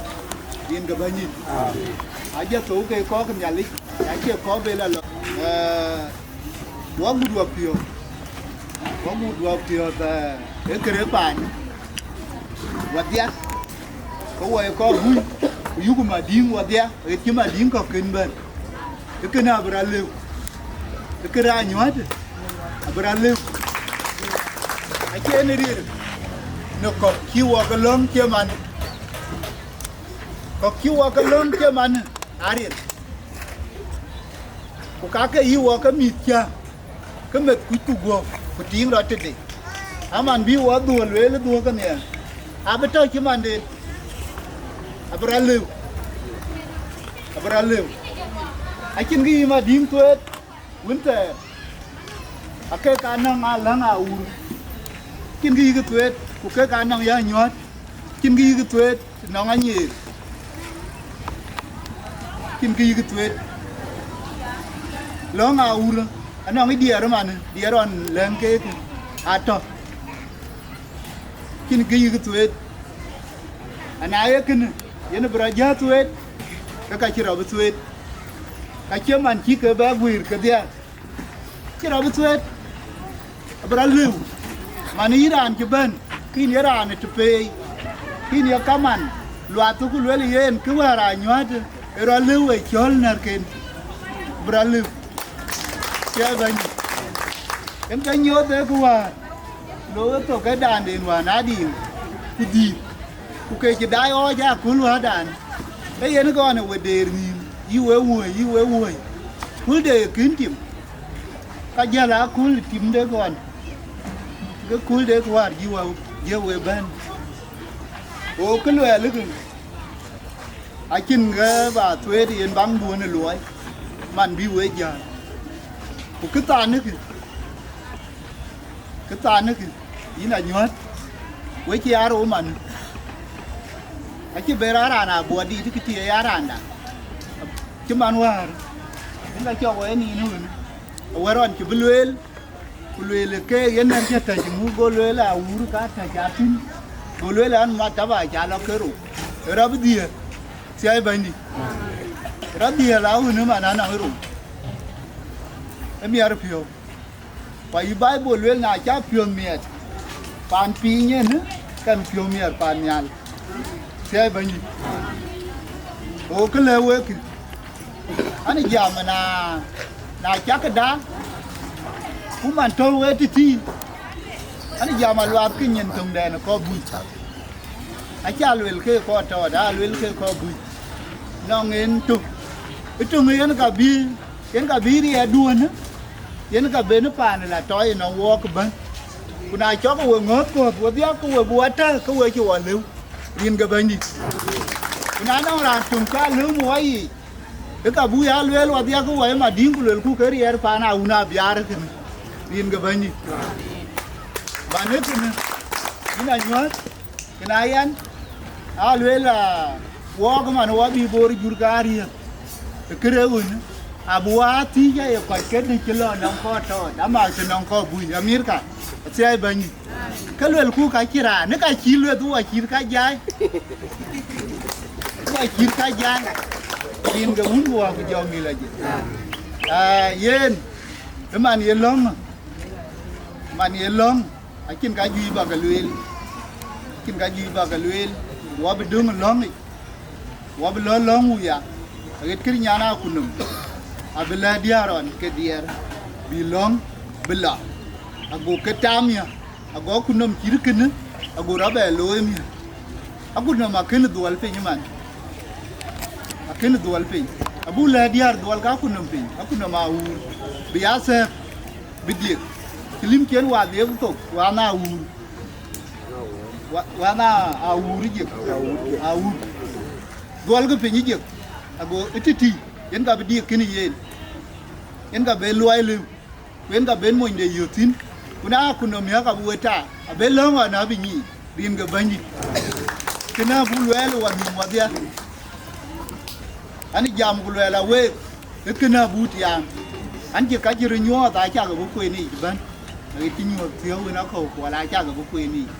yen ke bäny yic. Amen. Ajɔ thou ke kɔc Nhialic, acie kɔc be la lɔ. Ee, Wɔ gut wɔ piɔ̈ɔ̈th, wɔ gut wɔ piɔ̈ɔ̈th, ee, ee kërë paany wɔdhia, ke wɔ ye kɔc bui, ku yuk Madiŋ wɔdhia, ɣet cï Madiŋ kɔ̈k kën bɛ̈n. Ee kënë abï rɔt lëu, ee kënë anyuɔ̈th abï rɔt lëu. Acie në riɛl në kɔ̈k cï wɔ ke lɔ̈ŋ cï man, kɔ̈k cï wɔ ke lɔ̈ŋ cï man. Ariel. Ku ka ke yï wɔ ke mïth cä, ke meth kuc ku guɔ̈p, ku tiiŋ rɔt tëde. Aman bï wɔ dhuɔ̈k lueel dhuɔ̈k ke nhial, abï tɔ̈ cï manden, abï rɔt lëu, abï rɔt lëu. Acïn kë yï Madiŋ thueet wën thɛɛr, akek ka nɔŋ aläŋ awur. Acïn kë yï kë thueet, ku kek ka nɔŋ ya nyuɔ̈th. Cïn kë yïk thueet nɔŋ anyiëër, cïn kë yïk thueet. Lɔ̈ŋ awur, Anɔŋ ë diɛɛr man, diɛɛr ɣɔn lɛ̈ŋ keek atɔ̈. Cïn kë yïk thueet. Ana ye kënë, yen bï rɔt jäl thueet, ke ka cï rɔt bï thueet. Ka cie man cï ke bɛ guiir kedhie. Cï rɔt bï thueet, abï rɔt lëu. Man yïn raan cï bɛ̈n, ke yïn ye raan ë të peei, ke yïn ye kaman, luath ku lueel yen, kë wäär aa nyuäätë, ë rɔt lëu ë cɔ̈l närken, bï rɔt lëu. Cie bɛ̈ny. Yen ke nyuɔɔth ë kë wäär, lo ë thok ke daanden wään adil, ku dhiith, ku ke cï daai ɣɔɔc aköl wädan, ke yen gɔn ë we deer nhïïm, yï we wuöi, yï we wuöi. Kul de kën tim, ka jäl aköl tim de gɔn, ke kul de kë wäär jï wä, jë we bɛ̈n. Go kë luɛɛl ë kë, acïn kë ba thueet yen baŋ duön ë luɔi, man bï we jäl. Ku kë thanikï, kë thanikï, yïn anyuäth, we cï aa rou man. Acï ber aa raan abuɔt dït kë tïï ë ya raanda. Cï man wäär, yen ka cɔk we nïn wën, awär ɣɔn cï bï lueel, ku lueel ke yen nɛn cï tɛ̈c ŋu, go lueel a wur ka tɛ̈c athïn, go lueel an, mat taba ca lɔ ke rou, ë rɔt bï dhiëëth, thiai bɛ̈nydït. Rɔt dhiëëth a wën ë man anɔŋ ë rou, ë miɛt piɔ̈u. Ku ayï Baibul lueel, na ca piɔ̈th miɛt paan piny en, kɛn piɔ̈u miɛt paan nhial. Thiai bɛ̈nydït. Go kë lɛ̈k wek kï, an, jam na, na cakë da, ku man tɔ̈u we tëtïï, an, jam aluaath kë nyin töŋdɛn ë kɔ̈k buc. Aca luel ke kɔc tɔɔt, aa luel ke kɔc buc. Nɔŋ en tök, ë töŋ yen ka bï, yen ka bï riɛɛt duɔ̈në, yen ka ben paan la tɔɔc ënɔŋ wɔɔk ëbɛ̈n. Ku na cɔk we ŋɔ̈ɔ̈th kɔ̈th wedhia, ke we bï wa tɛ̈k, ke we cï wa lëu, rin ke Bɛ̈nydït. Ku na nɔŋ raan töŋ ca lëu wa yiic, ë ka buk ya lueel wadhia, ke wa ë madïŋ, ku luelku ke riɛɛr paan awun abiaar ë kënë, rin ke Bɛ̈nydït. Ban ë kënë, yïn anyuäth, kënë ayan, aa lueel, aa, wɔɔk man wa bï boor jur ke ariëëth, ë kërë ɣön, abï wa thiëc aye kɔc kedï cï lɔ nɔŋ kɔc tɔɔt, ama cï nɔŋ kɔc buc, Amerika, athiɛɛi Bɛ̈nydït. Ke luelku ka cï raan, ë ka cï lueth wa cït ka jai, wa cït ka jai, rin ke wun ku wa ku jɔ mil aje. Aa, yen, ë man ye lɔ̈ŋ, man ye lɔ̈ŋ, acïn ka juëc ba ke lueel, acïn ka juëc ba ke lueel, wa bï döŋ ë lɔ̈ŋic, wa bï lɔ lɔ̈ŋ wuya, aɣet kër nyan akutnɔm, abï lɛ̈k diäär ɣɔn ke diɛɛr, bï lɔ̈ŋ bï la, ago ke tam ya, ago akutnɔm cït kënë, ago rɔt bɛ looi miäk. Akutnɔm akënë dhuɔl piny man, akënë dhuɔl piny, abuk lɛ̈k diäär dhuɔl ke akutnɔm piny, akutnɔm awuur, bï ya thɛ̈ɛ̈k, bï dhiëk, cï lïm cien wa dhiëk thok, wa na awuur, wa, wa na awuur ë jiëk, awuur, dhuɔlkï piny ë jiëk, ago ë tëtïï, yen ka bï dhiëk kënë yen, yen ka bï luɔi lëu. Ku yen ka ben monyde yök thïn, ku na akutnɔm miäk abï we ta, abï lɔ̈ŋ ɣɔn abï nyiic, rin ke Bɛ̈nydït. Kënë abuk luɛɛl ë wa nhïïm wadhia, an, jam ku luɛɛl aweek, ë kënë abuk tiaam, an, cï ka cï röt nyuɔɔth acakë bï kueen yiic ëbɛ̈n, aɣet cï nyuɔɔth thiëëu en akɔ̈u kuɔl acakë bï kueen yiic.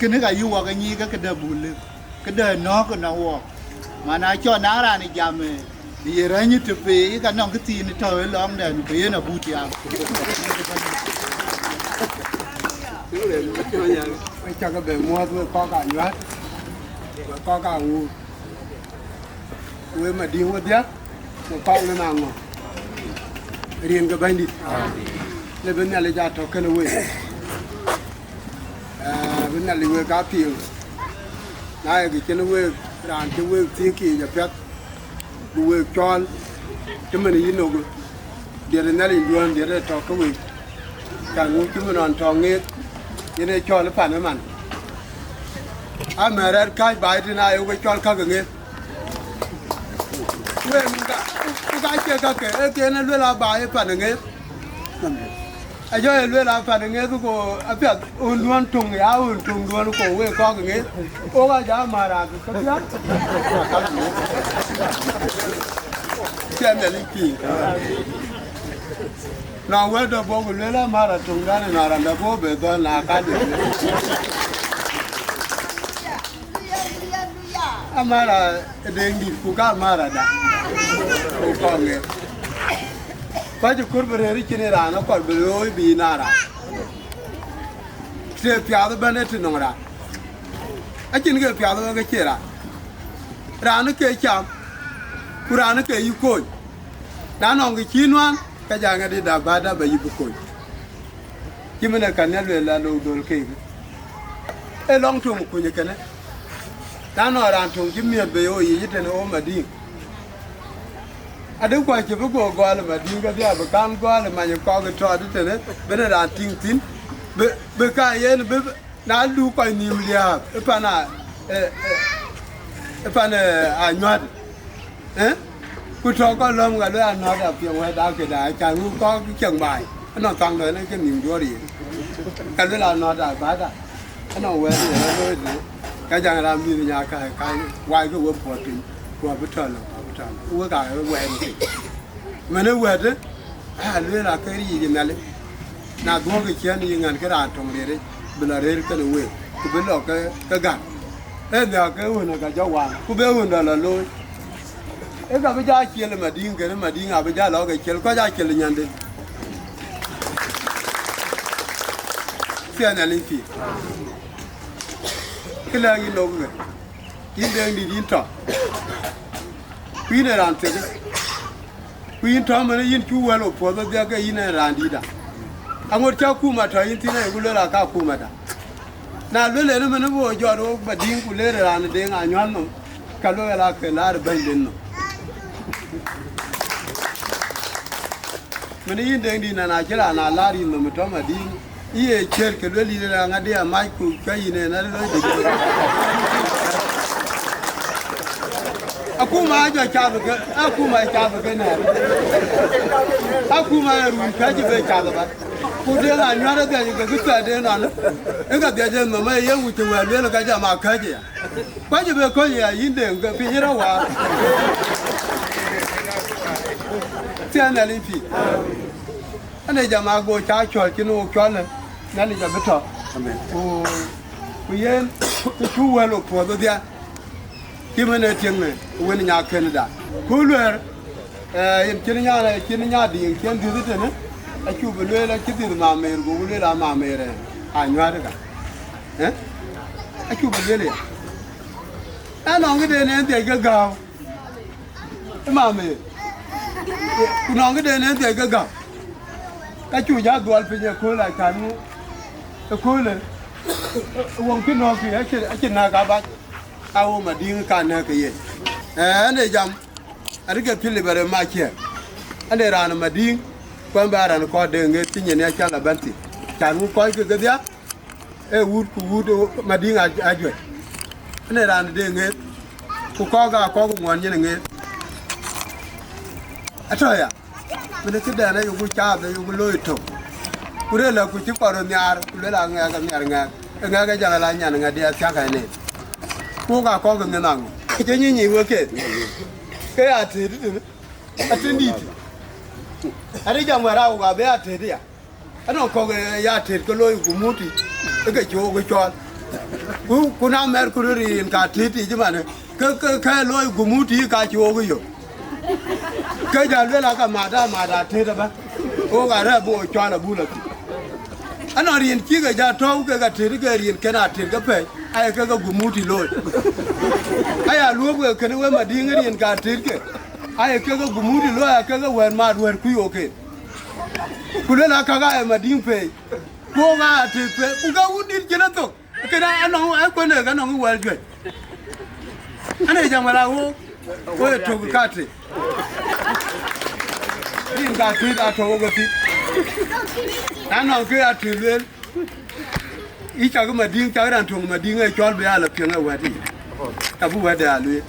Kënë ka yï wak anyiic ke këdë buk lëu. Këdë nɔ̈k ënɔŋ wɔɔk, man acɔl na raan ë jam, ë, ye rɛ̈ny të peei, ka nɔŋ këthiin tɔ̈u ë lɔŋdɛn, ku yen abuk tiaam. Wek cakë bɛ muɔ̈ɔ̈th wek kɔc ka nyuäät, wek kɔc ka wuur, wek madïŋ wedhia, wek kɔc lëna ŋö, rin ke Bɛ̈nydït. Le bï Nhialic aa tɔ̈ kënë wek. Ee, bï Nhialic wek aa piŋ, na ye kë cïn wek, raan cï wek thiëëk yiic apiɛth, bï wek cɔɔl, cïmën yï nok, diɛt ë Nhialic duɔ̈n, diɛt ë tɔ̈ ke wek, cän ŋu cïmën ɣɔn tɔ̈ ŋeeth, yen ee cɔɔl ë pan ëman. Amɛ̈r rɛ̈ɛ̈r kääc baai tën aa yok ë cɔl käk ë ŋeeth. Wek, ku ka, ku ka cie käkë, ee kën ë luel aa baai ë pan ë ŋeeth. Ajɔ ye luel a pan ŋeeth, ku apiɛth ɣönduɔ̈n töŋ ya ɣön töŋduɔ̈n, ku wek kɔ̈k ŋeeth, wok ajɔ määr raan ke piäät. Cɛn Nhialic piŋ. Na wɛ̈t dɔ bɔ̈ ku lueel amär atuŋdan ë nɔn randa bɔ̈ bë dhɔ̈l na kadï. Amär ë Deŋdït ku ka amär ada. Ku kɔŋ ë. Kɔc ë kur bï rëër cïn ë raan akɔl bï looi bï na raan. Të piath ëbɛ̈n ë të nɔŋ raan. Acïn ke piath ëbɛ̈n ke cie raan. Raan ke cam, ku raan ke yï kony. Na nɔŋ kë cï nuan, ka ja ŋadï da bä da bä yï bï kony. Cï min ë kan ya lueel la lok döl keek. Ee lɔŋ töŋ kuny kënë. Na nɔŋ raan töŋ cï miëth bei ɣo yic tënë ɣo Madiŋ. Adï kuac cï bï go gɔl ë Madiŋ kedhie abï kan gɔl ë many kɔk ë tɔɔt tënë bï në raan tïŋ thïn, bï, bï ka yen bï, na du kɔc nïïm liääp ë pan a, ë, ë, ë pan, ë, anyuäät, ë? Ku tɔ kɔc lɔ̈m ka lueel anɔ̈ɔ̈t apiɛŋ wɛ̈t aa këda acan ŋu kɔk cieŋ baai, ënɔn thaŋ dɔ ënë ke nïïm duɔ̈ɔ̈r yen. Ka lueel anɔ̈ɔ̈t abada, ënɔn wɛ̈t yen ë looi dhie, ka jaŋ raan mïth nya ka, ka waikï we puɔ̈t piny, ku abï tɔ lɔ, abï tɔ lɔ. Wek aa wɛ̈ɛ̈t piny. Mën ë wɛ̈t, ë, aa lueel akë riic ë Nhialic. Na dhuɔ̈k ë ciɛ̈n yï ŋän ke raan töŋ rëër, bï lɔ rëër kënë week, ku bï lɔ ke, ke gam. Ee nhiäk ke ɣön ë ka jɔ wan, ku bï ɣön dɔ lɔ looi. Ee ka bï jɔ a ciël ë Madiŋ kënë Madiŋ abï jɔ lɔ ke ciël, kɔc aa ciël ë nyande. Thiɛɛn Nhialic pïïr. Kë lɛ̈k yïn lok ë, yïn Deŋdït yïn tɔ. Ku yïn ee raan thek. Ku yïn tɔ mënë yïn cuk wɛl ë puɔ̈th ë dhiak ke yïn ee raan dïïtda. Aŋot cä kum atɔ yïn thïn ayeku lueel aka kum ada. Na lueel en mënë bï wo jɔt wok Madiŋ ku leer raan ë Deŋ anyuäth nɔm, ka lueel ake laar bɛ̈nyden nɔm. Mënë yïn Deŋdït nɔn acï raan a laar yïn nɔm ë tɔ Madiŋ, Ye ciɛ̈t ke lueel yïn ë raan ŋadï amac ku cuai yïn en arëët dït. Akuma ajɔ cath ke, akuma cath ke nɛ̈ɛ̈r. Akuma ë run kɛ̈c bï cath bä. Ku Deŋ anyuäär adhiac ke kë thɛɛrden nɔn. Ë ka dhiac en nhom ë ye wic të wɛ̈ɛ̈r lueel ka jam akɛ̈c aya. Kuac bï kɔ̈c ya yïn Deŋ ke piny rɔt waar. Thiɛɛn Nhialic pïïr. Ane jam ago ca cɔl cïn wok cɔl ë, Nhialic abï tɔ. Amen. Ku, ku yen, të cuk wɛl wok puɔth ë dhian, cï mën ë tiëŋ ë wën nya kënda. Ku luɛɛr, eh, yen cïn nya, cïn nya diiŋ, cïn dhiëth tënë, acuk bï lueel acï dhiëth mamer, goku lueel amamer, eh, anyuäär ka. Eh? Acuk bï lueel ya. Anɔŋ këden en dhiac ke gääu. Ë mama, ku nɔŋ këden en dhiac ke gam, ka cu ja dhuɔl piny ëkööl acan ŋu, ëköölë, wok cï nɔ̈k kï, acï, acï näk abac, a wo Madiŋ ka näk ke yen. Ɛn ee jam, arï ke Pilip arë maciɛɛr, ɛn ee raan ë Madiŋ, ku ɛn bä raan kɔɔr de ŋet cï nyin ya cal abɛ̈n thïn, can ŋu kɔc ke kedhia, ee wut ku wut Madiŋ a, ajuɛc. Ënë raan de ŋeeth, ku kɔ̈k aa kɔ̈k ŋuɔn nyin ŋeeth. Atɔ̈ ya, mënë këdɛn ayoku caath, ayoku looi tök. Ku rëër lɔ ku cï kɔɔr nhiaar, ku luel aŋɛk, anhiar ŋɛk. Ë ŋɛk ë jɔl ala nyan ŋädi athiäk ɛn en. Ku wok aa kɔ̈k ë ŋiɛn aŋö? Cï nyic nyic wek ke. Ke ya tëët tënë. Atëndït. Arï jam wɛ̈ɛ̈r awok abï ya tëët ya. Anɔŋ kɔ̈k, eh, ya tëët ke looi gumuti, ë ke cöök ë cɔɔl. Ku, ku na mɛr ku röt rin ka tëët yic ëmanë, ke, ke, ke looi gumuti ka cöök ë yök. Ke ja luel aka mada, mada tëët aba. Wok arɛ̈ɛ̈r bï wo cɔɔl abul athïn. Anɔŋ rin cï ke ja tɔ̈u ke ka tëët ke rin kën a tëët ke pɛ̈i, aye ke ke gumuti looi. Aya luöp ke kënë we Madiŋ rin ka tëët ke, aye ke ke gumuti looi, aye ke ke wɛ̈ɛ̈r mat wɛ̈ɛ̈r kuc wok ke. Ku luel aa, käk aa ye Madiŋ peei, ku wok aa tëk peei, ku ka wun dït cïn ë thok, kënë anɔŋ ë kuën ë, anɔŋ ë wɛl juëc. Ane jam wala wok, wo ye tök ka tëk. Rin ka tëk atɔ̈ wok ë thïn. Na nɔŋ kë atëk lueel, Yï cak Madiŋ, cak raan töŋ Madiŋ ë cɔl bï a lɔ piɛŋ ë wɛ̈t yic. Ka bï wɛ̈tde a lueel.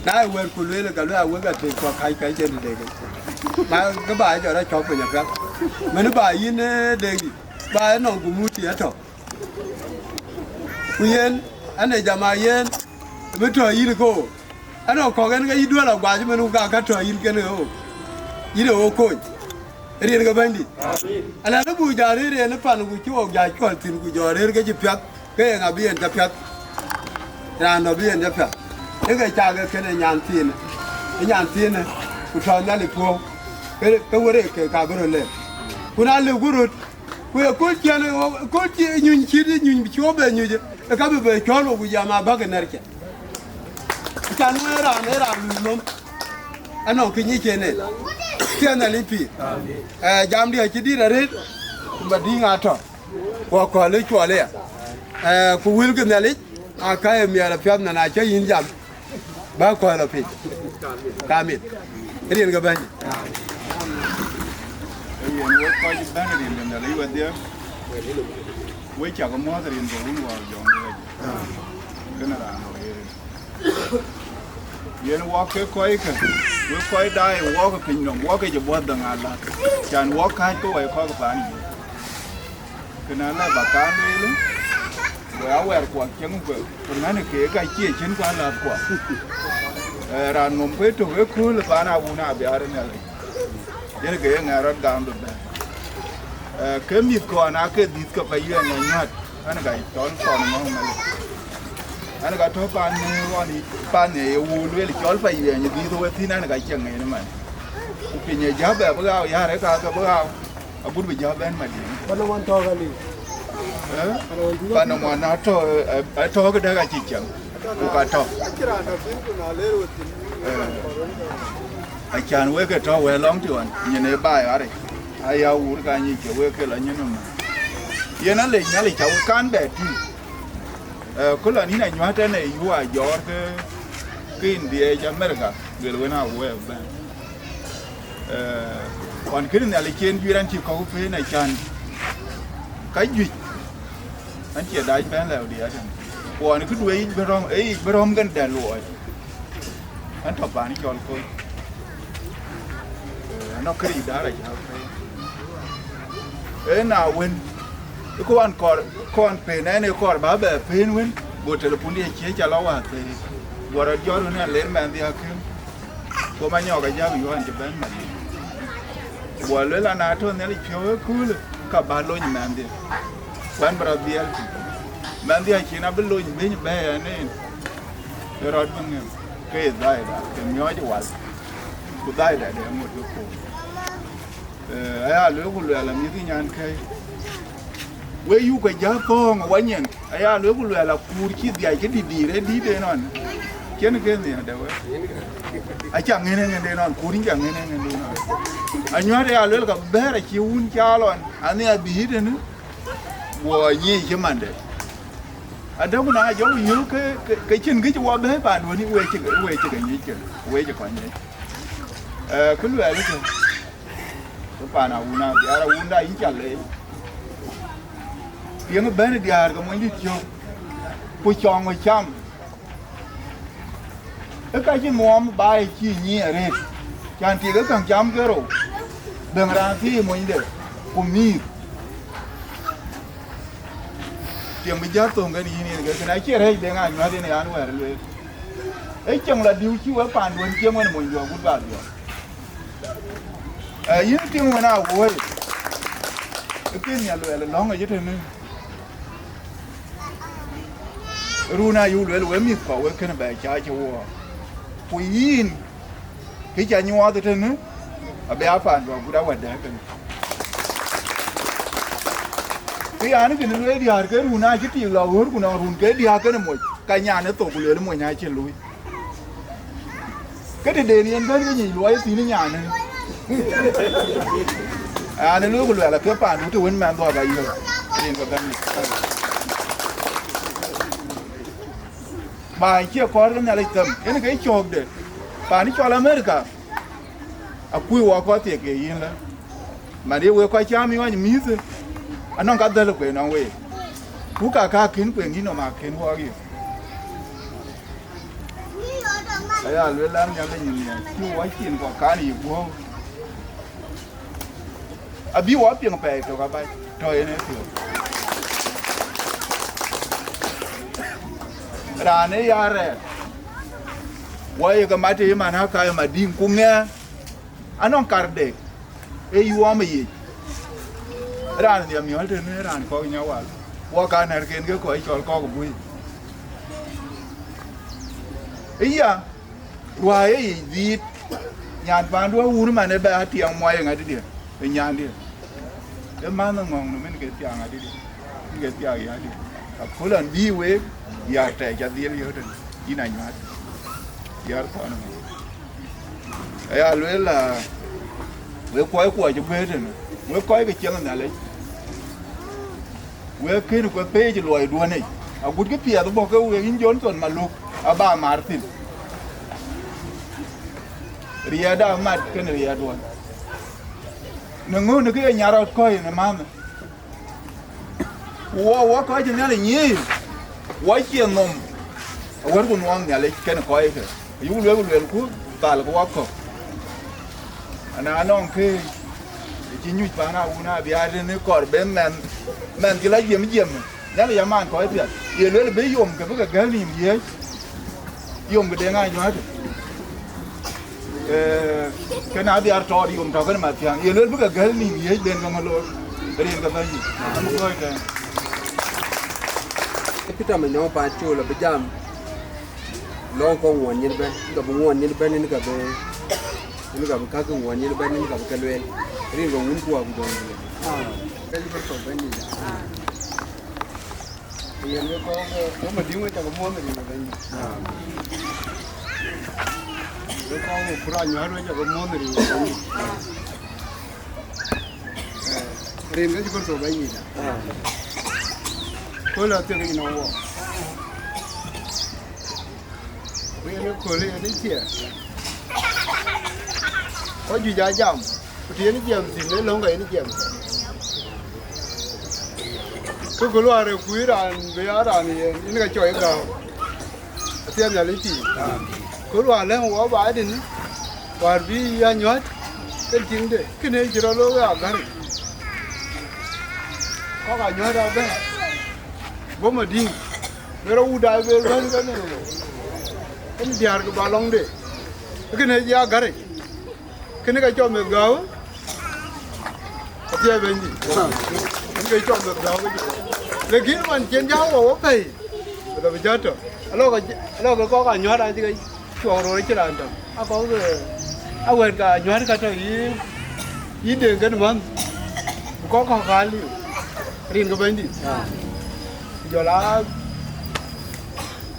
Na ë wɛ̈t ku lueel, ka lueel a wek a tëk kɔ̈k kac kac cïn të dek. Ma ke ba jɔ rɔt cɔk piny apiɛth. Mën ba yïn, eh, dek dï, ba ë nɔŋ gumuti ë tɔ̈. Ku yen, ane jam a yen, bï tɔ̈ yïn ko. Anɔŋ kɔ̈k en ke yï duël aguac mën, ku ka ka tɔ̈ yïn kën ë ɣo. Yïn ë ɣo kony. Rin ke Bɛ̈nydït. Amin. Ala lë buk ja rëër yen pan ku cï wok ja cɔl thïn ku jɔ rëër ke cï piath, ke ye ŋa bï yen cä piath? Raan dɔ bï yen cä piath. Ë ke cak ke kënë nyan thiinë, ë nyan thiinë, ku tɔ Nhialic puɔ̈u, ke, ke wërë ke ka bï röt lëk. Ku na lëk ku röt, ku ye kööl ciɛn, kööl cï nyuny cït, nyuny cï wok bɛ nyuc, ë ka bï bɛ cɔl wok ku jam abäk ë nɛ̈rkiɛn. Can wën raan, ë raan lui nom, anɔŋ kë nyic en en. Thiëëc Nhialic pïïr. Eh, jamdiɛ̈ acï dït arëët, ku ba dïŋ atɔ̈. Ku akɔ̈l ë cuɔl aya. Eh, ku wëlkï Nhialic, aa ka ye miɛɛl apiath nɔn acä yïn jam. Ba kɔ̈l lɔ piny. Ka mit. Rin ke Bɛ̈ny. Yen wek kɔc bɛ̈n rin ke Nhialic wedhie. Wek cak muɔ̈th rin ke Wun wäär Jɔŋdït. Kënë raan wek. Yen wok ke kɔckë, wek kɔc daai wok ë piny nɔm, wok ke cï buɔth däŋ alat, can wok kääc ke wɛ̈i kɔ̈k ë paan yic. Kënë alɛ ba kaŋ lueel, we awɛɛrkuɔ cieŋ, ku, ku ŋänë keek acie cïn ku alathkuɔ. Eh, raan nɔm ke tök ëkööl ë paan awun abiaar ë Nhialic. Yen ke ye ŋɛɛr rɔt gam bï bɛ̈n. Eh, ke mïth kɔn aake dhiëth ke payuɛɛny anyuat, an, ka cɔl kɔn ŋɔ̈ŋ Malik. An, ka tɔ̈ pan në ɣɔn, pan në ye wun lueel cɔl payuɛɛny dhiëth we thïn, an, ka ciɛŋ en man. Ku piny ë jäp bɛ bï ɣau, yär ë ka ke bï ɣau, agut bï jäp bɛ̈n Madiŋ. Pan ë ŋuan tɔ̈ ka liu. Eh? Pan ë ŋuan atɔ̈, eh, atɔ̈ këdäk acï ciɛŋ. Ku ka tɔ̈. Eh, acan wek ke tɔ̈ wek lɔŋ tiɔn, nyin ë baai ɣaric. Aya wur ka nyic ke wek ke lɔ nyin ëmën. Yen alec Nhialic ca wek kan bɛ tïŋ. Eh, ku lɔ nïn anyuat tɛ̈n ë yu ajɔɔr ke, ke India, America, luel wen a wek bɛ̈n. Eh, ɣɔn kënë Nhialic cï en juiir an cï kɔ̈k peen acan. Ka juëc, an cie dac bɛ̈n lɛ̈u diɛt. Ku ɣɔn këdu ë yic bï rɔ̈m, ë yic bï rɔ̈m kën dɛ̈t luɔi. An tɔ̈ paan cɔl Koc. Eh, anɔk këric daal aca peen. Ee na wën, ë kë wan kɔɔr, kɔn peen ɛn ë kɔɔr ba bɛ peen wën, go telepon diɛ̈ cie ca lɔ wäthëëc. Guɔ rɔt jɔt wën an ler mɛnhdiɛ̈ akëm. Go Manyɔk ajäk yuɔ̈ɔ̈n cï bɛ̈n Madiŋ. Guɔ lueel an, na tɔ̈ Nhialic piɔ̈u ëköölë, ka bä lony mɛnhdiɛ̈. Ku an bï rɔt dhiɛl tïŋ. Mɛnhdiɛ̈ acïn abï lony biny bɛ̈ɛ̈i ɛn en. Ë rɔt bï ŋëm, ke ye dhaida, ke miɔɔc wal. Ku dhaida de ŋot ke koor. Eh, aya lueel ku luɛɛl amïth nyankɛ̈i. We yuk ke jäl thɔ̈ɔ̈ŋ ë wanyiɛn, aya lueel ku luɛɛl akuur cï dhiac ke dït dïïr ë dït ënɔn. Cïn ke nhiëër de we. Aca ŋën ë ŋën de nɔn, kuur yïn ca ŋën ë ŋën de nɔn. Anyuäät aya lueel ka bɛ̈ɛ̈r acï wun caal ɣɔn, anhiaar bï yï tënë, guɔ nyic cï mande. Adäŋ ku na jɔ ku yök ke, ke, ke cïn kë cï wɔ bɛ̈ɛ̈i paanduön, we cï ke, we cï ke nyic ke, we cï kɔc nyic. Eh, kë luɛɛl ëtë, ke paan awun abiaar awunda yï ca leec. Piɛŋ bɛ̈n ë diäär ke monydït cök, ku cɔŋ ë cam. Ë ka cï nuɔɔm baai cï nyic arëët, can tik ë käŋ cam ke rou, dhëŋ raan thii monyde, ku mïïth. Tiɛŋ bï jäl thöŋ kën yïn yen ke kën acie rɛ̈ɛ̈c deŋ anyuäth yen ë yan wɛ̈ɛ̈r lueel. Ë cieŋ la diu cï wek paanduön cieŋ wën monydu agut ba dhiɔl. Ee, yïn tiŋ wën a wööc, ë kën nya luɛɛl lɔ̈ŋ ë cï tënë. Run ayuk lueel we mïth kɔ̈k wek kënë bɛ cä cï wuɔɔk. Ku yïn, kë ca nyuɔɔth ë tënë, abï a paandu agut awädɛ̈ kënë. Kë yan kënë lueel diäär ke run acï tik lɔ ɣöör ku nɔŋ run ke diäär kënë moc, ka nyan ë thok ku lueel mony acïn luui. Ke tëden yen bɛ̈n ke nyic luɔi thïn nyanë. An, ë lueel ku luɛɛl akë paandu të wën mɛn dhuɔk ayök. Rin ke bɛ̈n. Ba cie kɔɔr ke Nhialic them, yen ke cöökde. Paan cɔl Amerika, akuc wɔ kɔc thiek ke yïn lë. Man ye wek kɔc cam yɔny mïïth, anɔŋ ka dhäl kueen nɔŋ week. Ku ka ka kën kueen yïn nɔm akën wɔɔk yï. Aya lueel an, Nhialic nyin nhiac, cï wɔ cin kɔ̈k kan yï guɔ̈u. Abï wɔ piŋ pɛɛi tök abac, tɔ en ë piɔ̈u. Raan ë ya rɛɛr, wɔ ye ke mat ë man aka ë Madiŋ, ku ŋɛɛr anɔŋ karde. Ee yuɔɔm ë yic. Raan nhiam miɔl tënë raan kɔ̈k nyawal. Wɔ ka nɛ̈rken ke kɔc cɔl kɔ̈k bui. Ëya, ruääi ë yic dhiit. Nyan paandu awun man ë bɛ atiɛŋ muɔi ë ŋadï diɛ, ë nyandiɛ. Ë man ë ŋɔ̈ŋ nɔm en ke thiaŋ ŋadï diɛ, en ke thiaŋ yadiɛ. Aköl an bï week, yar tɛɛc adhil yöt en, yïn anyuat. Yar thɔn ëmɔ. Aya lueel, ah, wek kɔc kuɔc ë guëët en, wek kɔc ke ciɛŋ Nhialic. Wek kën kuɛ peec luɔiduɔ̈n yic, agut kë piɛth bɔ̈ ke wek yïn Johnson Maluk aba mar thïn. Riɛɛtda mat kënë riɛɛtduɔ̈n. Në ŋö në kë ye nyarɔt kɔc në mänh. Ku wɔ, wɔ kɔc cï Nhialic nyiëëc, wɔ cie nhom, awärku nuɔɔm Nhialic kën kɔckë. Ayuk lueel ku luelku, pal ku wakɔ̈k. Ana nɔŋ kë cï nyuc paan awun abiaar tënë kɔɔr ben mɛnh, mɛnh cï la jiëm jiëm, Nhialic aman kɔc piɛth. Ye lueel bï yom ke bï ke gäl nïïm yiëëc, yom ke deŋ anyuäät. Eh, kën abiaar tɔɔr yom tɔ̈ kën mathiäŋ. Ye lueel bï ke gäl nïïm yiëëc den ke ŋö loor, rin ke bɛ̈ny. Am gɔ̈i tɛ̈n. Ë Peter Manyɔk Pancol abï jam. Lɔ̈ŋ kɔ̈k ŋuɔ̈n nyin bɛ̈n, ka bï ŋuɔ̈n nyin bɛ̈n, yen ka bï, yen ka bï käk ŋuɔ̈n nyin bɛ̈n, yen ka bï ke lueel. Rin ke wun kuɔɔk ku jɔŋ lueel. Ah, ka yï bï thok bɛ̈n yic. Ah. Yen we kɔɔk, eh, we Madiŋ we cakï muɔ̈th rin ke bɛ̈n yic. Ah. We kɔɔk we kura nyuäär we cakï muɔ̈th rin ke bɛ̈n yic. Eh, rin ke cï bï thok bɛ̈n yic. Ah. Kööl athiek yïn ë wɔ. Ku yen ë kööl yen ë ciɛɛr. Kɔc juëc aa jam, ku të yen jiɛɛm thïn, ë lɔ̈ŋ ka yen jiɛɛm. Ke ku luaar ë kuc raan bï ya raan yen, yen ka cɔɔi gääu. Athiɛɛn Nhialic pïïr. Ku luaar lɛ̈ŋ wɔ ba dïn, wäär bï ya nyuäät, ke tiŋde, kënë cï rɔt looi agäric. Kɔ̈k anyuäät abɛ̈n, bɔ̈ Madiŋ. Bï rɔt wut daai bel bɛ̈n kenë, kenë diäär ke ba lɔŋde. Kënë cï agäric. Kënë ka cɔl meth gääu, athiɛɛi bɛ̈nydï. Kënë ka cɔl meth gääu ke cï. Lakin man cïn jam wɔ wɔ pɛ̈i, ke bï jat tɔ̈. Alɔ ke, alɔ ke kɔ̈k anyuäär acï ke cuɔk röör acï raan tɔ̈. Akɔ̈k, eh, awɛ̈t ka anyuäär ka tɔ̈ yï, yï deŋ kenë manh. Ku kɔ̈k kɔ̈k ka liu. Rin ke bɛ̈nydï. Ku jɔl a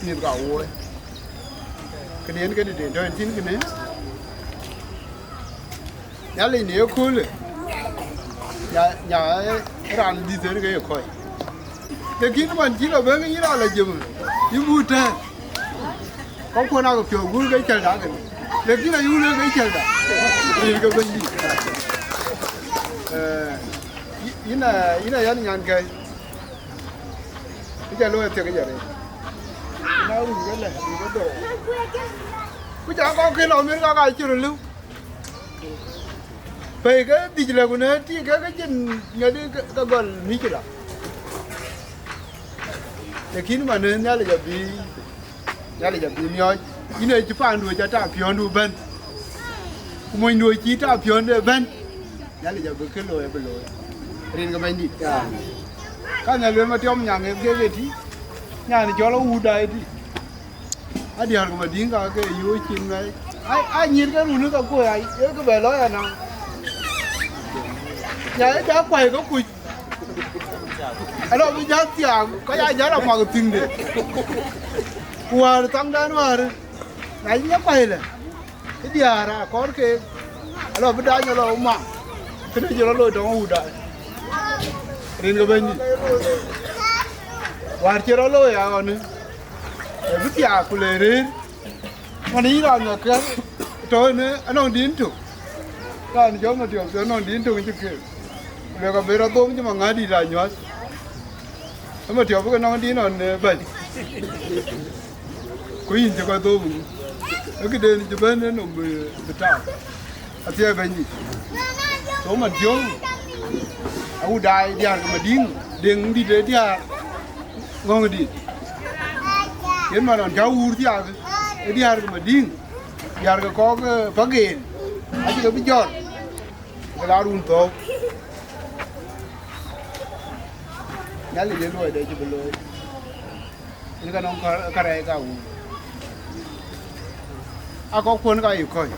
mïth ka woi. Kënë yen kënë den tɔ̈ yen thïn kënë. Nhialic në ye köölë. Nya, nya, eh, raan dhïth en ke ye kɔc. Lakin man cï lɔ bɛ̈n ke yïn raan la jem, yï mut tɛ̈ɛ̈n. Kɔ̈k kuɔn akë piɔ̈u guur ke cäl dak kënë. Lakin ayuul ke cäl dak. Rin ke bɛ̈nydï. Eh, yï-, yïn a, yïn a yan nyankɛ̈i. Kë ca looi athiek kë ca rëër. Na run ke lɛ, run ke dhorou. Ku ca kɔ̈k kë lɔ Amerika ka cï röt lëu. Pɛ̈i ke dhïc lɛ ku në tik ke ke cïn ŋadi ke, ke gɔl mïcï la. Lakin man ë Nhialic abï, Nhialic abï miɔɔc. Yïn ë cï paandu ca tak piɔ̈ndu bɛ̈n. Ku monydu cï tak piɔ̈nde bɛ̈n. Nhialic abï kë looi abï looi. Rin ke bɛ̈nydït. Ka Nhialic lueel Matiɔm Nyaŋ en ke ke tï. Nyan cɔl Awut Dai tï. Adiäär ke Madiŋ ka ke yöö cin mɛi. Ai, ai nyïïr ke run ka kuöi ai, ye ke bɛ lɔ ya na. Nya ye ja kuai ke kuc. Alɔ bï ja thiaam, ka ya ja la mak thiŋde. Ku wäär thaŋdan wäär. Na yï nya kuai lɛ. Kë diäär akɔɔr keek, alɔ bï dac alɔ maŋ, kënë cï rɔt looi tɔŋ Awut Dai. Rin ke bɛ̈nydït. Wäär cï rɔt looi aɣɔn, ë bï thiaak ku le rëër. Man yïn raan ŋa kɛ̈r, tɔ̈ ënë anɔŋ din tök. Raan jɔl Matiɔp tɔ̈ anɔŋ din tök cï keek. Ku le ka bï rɔt dhom cï maŋädït anyuäth. Ë Matiɔp bï ke nɔŋ din ɣɔn, eh, bɛ̈ny. Ku yïn cï kɔc dhööm ŋu? Ee këden cï bɛ̈n ë nɔm bï, bï taak. Athiɛɛi bɛ̈nydït. So man thiɔ̈ŋ, Awut Dai diäär ke Madiŋ, Deŋ dït ë diäär ŋɔ̈ŋ dït. Yen man ɣɔn cä wuur thiaak, ë diäär ke Madiŋ, diäär ke kɔ̈k, eh, Pagen, acï ke bï jɔt. Ke la run thɔ̈ɔ̈k, Nhialic ë luɔi de cï bï looi. Yen ka nɔŋ kär-, kärɛc ka wun. Akɔ̈k kuɔn ka yï kɔc.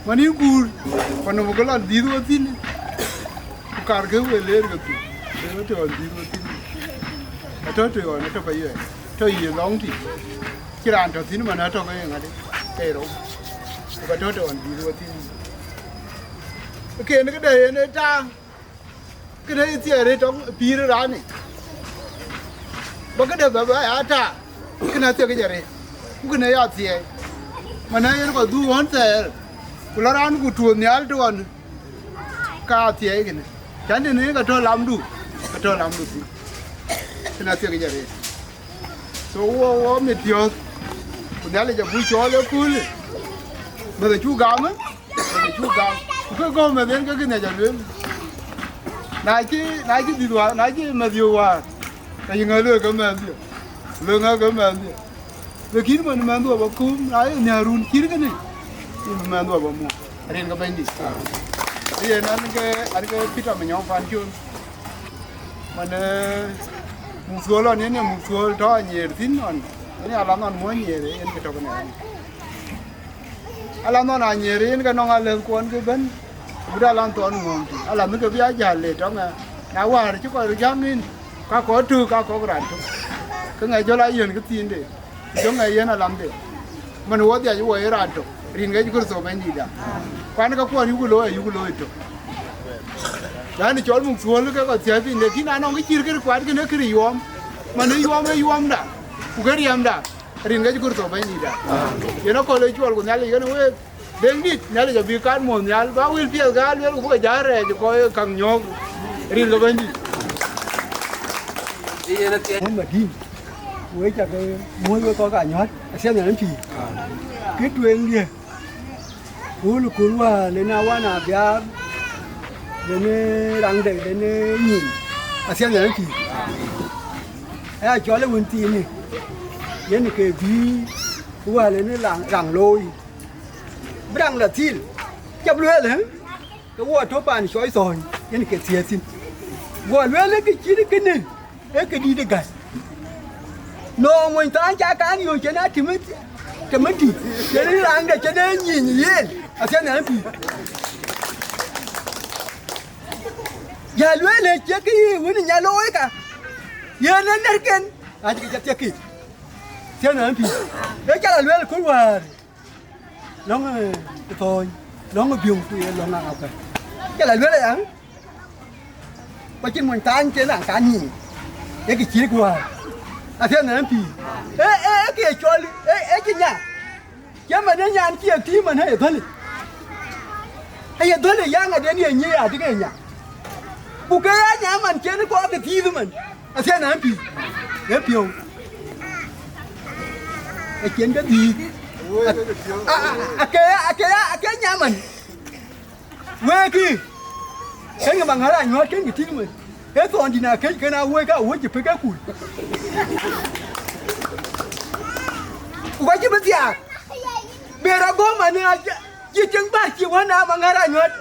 Man yï kuur, pan nɔm ke lɔn dhiëth we thïn. Ku kar ke we leer ke thïn. Ke we të ɣɔn dhiëth we thïn. Atɔ̈ të ɣɔn atɔ̈ ke ye. Tɔ̈ ye lɔŋ tï. Cï raan tɔ̈ thïn man atɔ̈ ke ye ŋadï. Ke ye rou. Ku ka tɔ̈ të ɣɔn dhiëth we thïn. Ken këde yen ë taaŋ, këde ye thiɛɛr ë tɔŋ pïïr raan ë. Ba këde ba, ba ya taaŋ, kënë athiɛk yic arëët, ku kënë ya thiɛɛi. Man ë yen kɔc dhuk ɣɔn thɛɛr, ku la raan ku tuɔɔth nhial të ɣɔn, ka thiɛɛi kënë. Cän tënë ka tɔ̈ lamdu, ka tɔ̈ lamdu thïn. Kënë athiɛk yic arëët. So wo, wo mit piɔ̈ɔ̈th, ku Nhialic abuk cɔɔl ë köölë. Meth acuk gam, meth acuk gam. Ku ke gɔ̈u meth yen ke kë Nhialic alueel. Na cï, na cï dhïth wäär, na cï meth yök wäär, ka yï ŋa lueel ke mɛnhdiɛ̈? Lueel ŋa ke mɛnhdiɛ̈? Lakin man mɛnhdu aba kum, na ye nhiaar run cït kënë, yïn bï mɛnhdu aba muk. Rin ke Bɛ̈nydït. Yen an ke, an ke Peter Manyɔk Pancol. Man, eh, muk thuɔɔl ɣɔn, yen ye muk thuɔɔl tɔ̈ anyiëër thïn ɣɔn. Yen ye ala nhɔn muɔ̈c nyiëër, yen ke tɔ̈ kënë ɣɔn. Ala nhɔn anyiëër, yen ke nɔŋ alɛ̈th kuɔn ke bɛ̈n. Ku dä ala thɔn ŋuɔ̈ɔ̈ŋ tï. Ala nhï ke bï a jäl le tɔŋ ɛ. Na wäär cï kɔc röt jäŋ yïn, ka kɔc tök, ka kɔc raan tök. Ke ŋɛc jɔl a yiën kë thiinde. Ku jɔ ŋɛc yen alamde. Man wɔ dhiac wɔ ye raan tök, rin ke Yecu Kërtho Bɛ̈nydïïtda. Kuan ka kuɔn yuku looi, yuku looi tök. Raan cɔl muk thuɔɔl ke kɔc thiäi piny, lakin anɔŋ kë cït kë kuat kënë kë yuɔɔm. Man ë yuɔɔm, ë yuɔɔmda, ku ke riɛmda, rin ke Yecu Kërtho Bɛ̈nydïïtda. Yen aköl ë cuɔl ku Nhialic yen week. Deŋdït, Nhialic abï kat muɔ̈th nhial, ba wël piɛth ke aluel ku bï ke jäl rɛɛc ë kɔc kaŋ nyɔ̈ɔ̈k, rin ke Bɛ̈nydït. Yen athiɛɛi. Muɔ̈th Madïŋ, wek cä ke muɔ̈th wek kɔc ka nyuäät, athiɛɛn Nhialic pïïr. Kë tueŋdiɛ̈, ku ëkööl wäär, lenë awan abiaar, lenë raŋde, lenë nyin, athiɛɛn Nhialic pïïr. Aya cɔl ë wën thiinë, yen ke bï wäär lenë raŋ, raŋ looi. Bï raŋ la thil, cä bï lueel, ë? Ke wɔ tɔ̈ paan cɔɔi thɔ̈ɔ̈ny, yen ke thiëëth thïn. Guɔ lueel ë kë cït kënë, ee kë dïït ë gäi. Nɔŋ mony thaany ca kaŋ yöök cïn a tïmë, tëmë tï, cïn raan de cïn ee nyiny yen, athiɛɛn Nhialic pïïr. Ya lueel ë cie kë yï wën ë nya looi ka, yen ë nërken, acï ke cä thiëk kï, athiɛɛn Nhialic pïïr. Ee cä la lueel ë kööl wäär. Lɔ̈ŋ, eh, thɔ̈ɔ̈ny, lɔ̈ŋ ë biöŋ ku ye lɔ̈ŋ ë apäl. Cä la lueel aya, ku acïn mony thaany cïn raan kan nyic, ee kë cït wäär. Athiɛɛn Nhialic pïïr. Ee, ee, ee kë ye cɔl, ee, ee cï nya. Cï man ë nyan cï ye tïï man aye dhöl. Aye dhöl ë yaŋ aden ye nyic adï ke nya. Ku ke ya nya man cïn kɔɔr ke thiith man. Athiɛɛn Nhialic pïïr, ë piɔ̈u. Acïn ke dhiëëth. A, a, ake, ake, ake nyaman. Wëëkï, kën ke maŋär anyuɔɔt kën ke tïŋ mën. Ee thɔɔn dïn akëc kën a wëëk, a wëëc ë pek e kul. Ku ka cï bï thiaak. Ber agɔ̈m anë, acï, cï tiŋ bär cï wën a maŋär anyuɔɔt.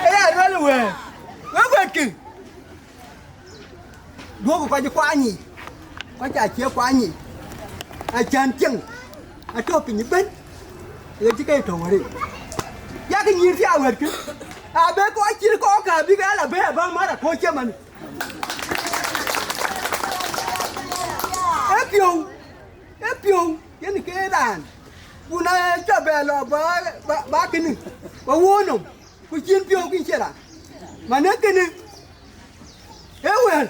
Ee ya luɛl wëë, wek wëëtkï. Duɔ̈kkï kɔc ë kuany yiic, kɔc acie kuany yiic, acän cieŋ, atɔ̈ piny ëbën, ɣet cï ke tɔ̈u wär yic. Yak nyïïr thiaa wɛ̈tkï, abë kɔc cït kɔ̈k ka bïk ɣɛl abë abä mar akööl cï man. Ee piɔ̈u, ee piɔ̈u, yen ke raan, ku na cä bɛ lɔ ba, ba, ba kënë, ba wuɔ̈ɔ̈r nɔm. Ku cïn piɔ̈u kï cï raan, man ee kënë, ee wël,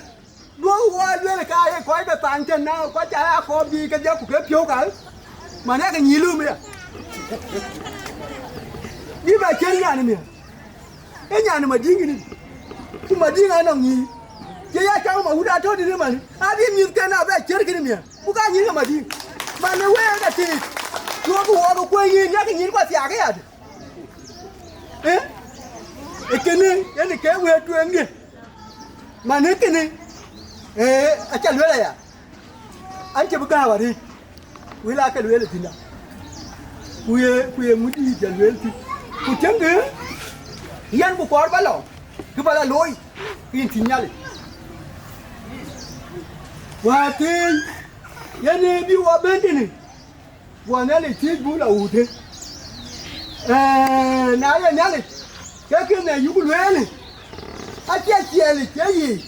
duɔ̈k wɔ lueel ka ye kɔc bɛ thaany tën na kɔc ca ya kɔɔr bï kedhie ku ke piɔ̈u ka, man ee ke nyïïn lum ya. Bï bɛ cïn nyan ëmï, ee nyan ë Madiŋ kënë, ku Madiŋ anɔŋ nyïïn, cï ya cam ma wut atɔ̈ dït ëmën, abï mïthken abɛ ciër kënë miɛt, ku ka nyïïn ke Madiŋ, man ee wëëk atik, duɔ̈k wɔ ke kuëny yïn, yak nyïïn kua thiaak ëyadë. Ee? Ee kënë, yen ke wëët tueŋdiɛ̈. Man ee kënë, ee, acä lueel aya. An cï bï gääu arëët. Wël aa ke lueel ë thïn da. Ku ye, ku ye ŋuɔ̈t dït jɔ lueel thïn. Ku tiëŋkë, yɛn ku kɔɔr ba lɔ, kë ba la looi, ke yïn tïŋ Nhialic. Wäär thiëëc, yen ë bï wɔ bɛ̈n tënë, guɔ Nhialic thiëëc buk la wuutë. Ee, na ye Nhialic, ke kën ë yuk lueel, acie ciɛɛl ë cie yic.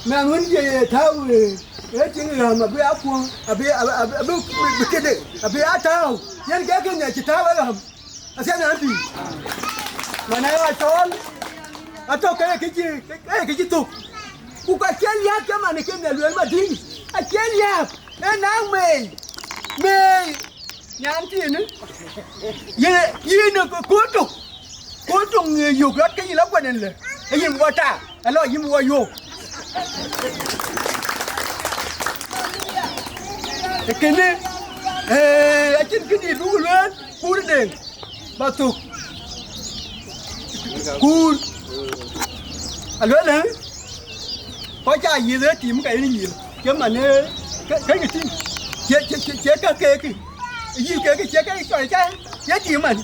Mɛn wën ye ye tääu, ee, ee tiŋ ɣäm abï a kuɔ̈ŋ, abï, abï, abï, abï, bï këde, abï a tääu. Yen ke kën ë cï tääu ë ɣäm. Acie nɛn pïïr. Man ë ɣa cɔɔl, atɔ̈ ke ye kë cï, ke ye kë cï thök. Ku ka cie liääp ke man ë kën ë lueel Madiŋ, acie liääp. Ë naŋ meei, meei, nyan thiinë, ye, yïn ë kööl tök, kööl tök ŋiɛc yök rɔt ke yï la kuɛn ëlë, ë yïn wɔ ta, alɔ yïn wɔ yök. Ee kënë, ee, acïn këdït buk lueel, kuur deŋ. Ba thök. Kuur. Aluel, ee? Kɔc ca yiëth ë tim ka yen yiëth. Cï man, ee, ke, ke yï tim. Cie, cie, cie, cie ka kek kï. Yï kek kï cie ke cɔl ca. Cie tim man.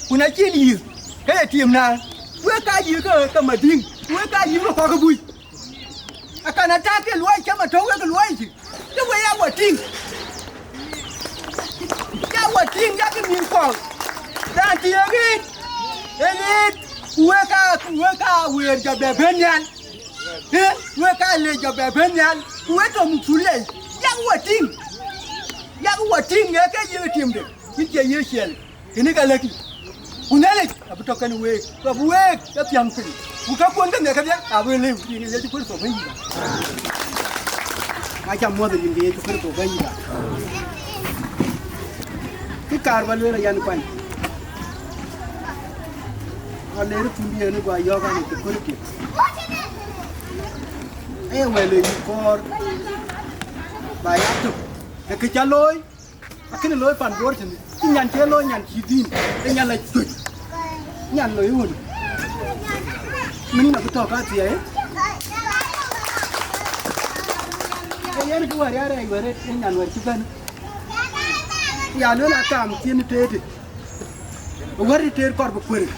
Ku na cïn yiëth, ke ye tim na. Wek ka yiëth ke, ke Madiŋ. Wek ka yiëth ke kɔk buc. Akan atak ke luɔi cä ma tɔ̈u wek luɔi cï. Ke we ya wä tïŋ. Ya wä tïŋ, ya ke mïth kɔ̈u. Raan tï ye ɣet, ë ɣet, ku wek ka, ku wek ka wëër jɔ bɛ bɛ̈n nhial. Ë, wek ka le jɔ bɛ bɛ̈n nhial. Ku wek tɔ muk thul lei. Ya wä tïŋ. Ya wä tïŋ, ye ke yiëk tiimde. Yïn cie yiëk ciɛɛl. Kënë ka lëkï, ku Nhialic abï tɔ̈ kenë week, ku abï week ke piäŋ piny, ku käkuɔn kedhie kedhie abï lëu, rin ke Yecu Kërtho Bɛ̈nydït. Aca muɔ̈th rin ke Yecu Kërtho Bɛ̈nydït. Kë kaar ba lueel ayan kuany, aler thundiɛn ë guɔ yɔ̈ɔ̈k an, security. Ee wël ë yï kɔɔr ba ya tök, ee kë ca looi. Akënë looi pan Bor tënë, cï nyan cie looi nyan cï dhïn, ë nyan la cuëc. Nyan looi wun. Mën nɔm tɔ̈ ka thiëëc. Ee yen kë wär ya rɛɛc wär ë nyan wär cï bɛ̈n. Ya luel a kam thiën tëëtë. Wär ë tëër kɔr bï kuër.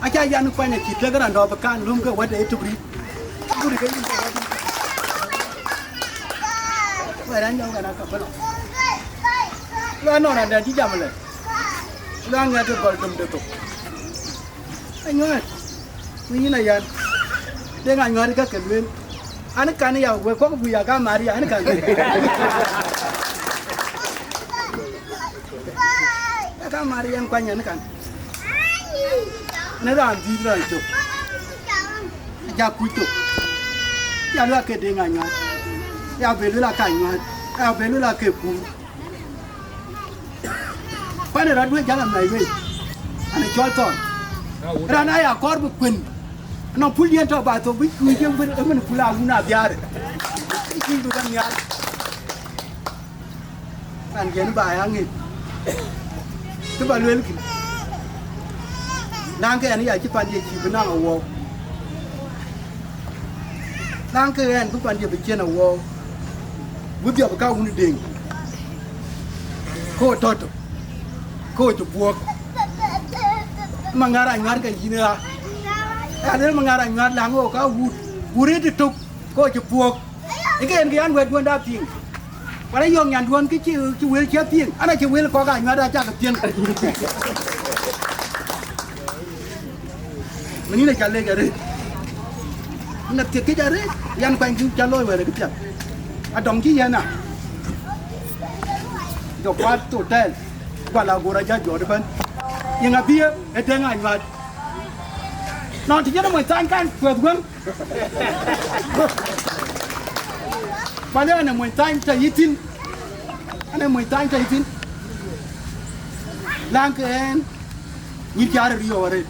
Aca yan kuany acï tek raan dɔ̈ bï kan lum ke wät ë tök rït. Kuri ke yïn ke wät. Wɛ̈ɛ̈r an, jɔŋ kɛn akapɛlɔ. Lɔ nɔn adɛn cï jam lɛ. Lɔ aŋɛk ke gɔl dom de thok. Anyuɛɛt. Ku yïn ayan. Deŋ anyuɛɛt ka ke lueel. An kan ya wek kɔk bui aka Maria, an kan. Aka Maria an kuany an kan. Në raan dhïth raan cök. Aja kuc thok. Ya luel ake deŋ anyuɛɛt. Ya bë luel ake anyuɛɛt. Ya bë luel ake kuur. Kuan ë rɔt duëc jäl anhäi wei. An ë cɔl thɔn. Raan aya kɔɔr bï kuën. Anɔŋ pul diɛn tɔ̈ ba thok bï kuc ë wën, ë wën pul a wun a biaar. Bï kuc bï bɛ̈n nhial. Raan jiɛn ba ya ŋic. Kë ba luelkï. Naŋkë ɛn ya cï pan ye cï bï naŋ awɔu. Naŋkë ɛn bï pan ye bï cien awɔu. Bï dhiɔp ka wun deŋ. Ko tɔ̈ tök. Ko cï buɔk. Maŋar anyuar ke yïn ɣa. Ya luel maŋar anyuar laŋ ɣok ka wut. Wut rit tök. Ko cï buɔk. Ë ke en kë yan wɛ̈t duɔ̈nda piŋ. Wala yɔ̈ɔ̈k nyanduɔ̈n kë cï, cï wël cï piŋ. An acï wël kɔ̈k anyuat acak piŋ. Mënin aca lec arëët. Ŋɛth thiëk këc arëët. Yan kuany kï ca looi wɛ̈ɛ̈r kë piɛth. Adɔŋ cï yɛn a. Jɔ kuat hotel. Gual agor aja jɔt ëbɛ̈n. Yeŋa bï ye ë tëŋ anyuat. Nɔn të jënë mony thany kan kuɛth wëŋ. Bä lë ɣɛn ë mony thany tɔ yï thïn. Ɣɛn ë mony thany tɔ yï thïn. Läŋkë ɣɛn, nyïïr cä rɔt riɔ̈ɔ̈k arëët.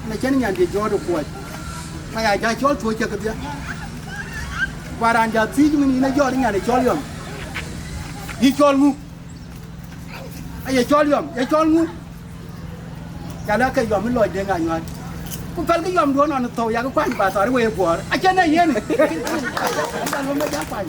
Ɣɛn acïn nyan de jɔɔt ë kuɔc. Ka ya ja cɔl tuɔɔc cä kedhie. Bä raan ja thiëc min yïn ë jɔɔt nyan ë cɔl yɔm. Yï cɔl ŋu? Aye cɔl yɔm, ye cɔl ŋu? Ca lɛ̈k ke yɔm ë lɔc Deŋ Anyuat. Ku pälkï yɔmduön ɣɔn ë thou, yak kuany ba thɔ̈r wei ë buɔɔr. Acïn ee yen. Ba luɔm ë ja kuany.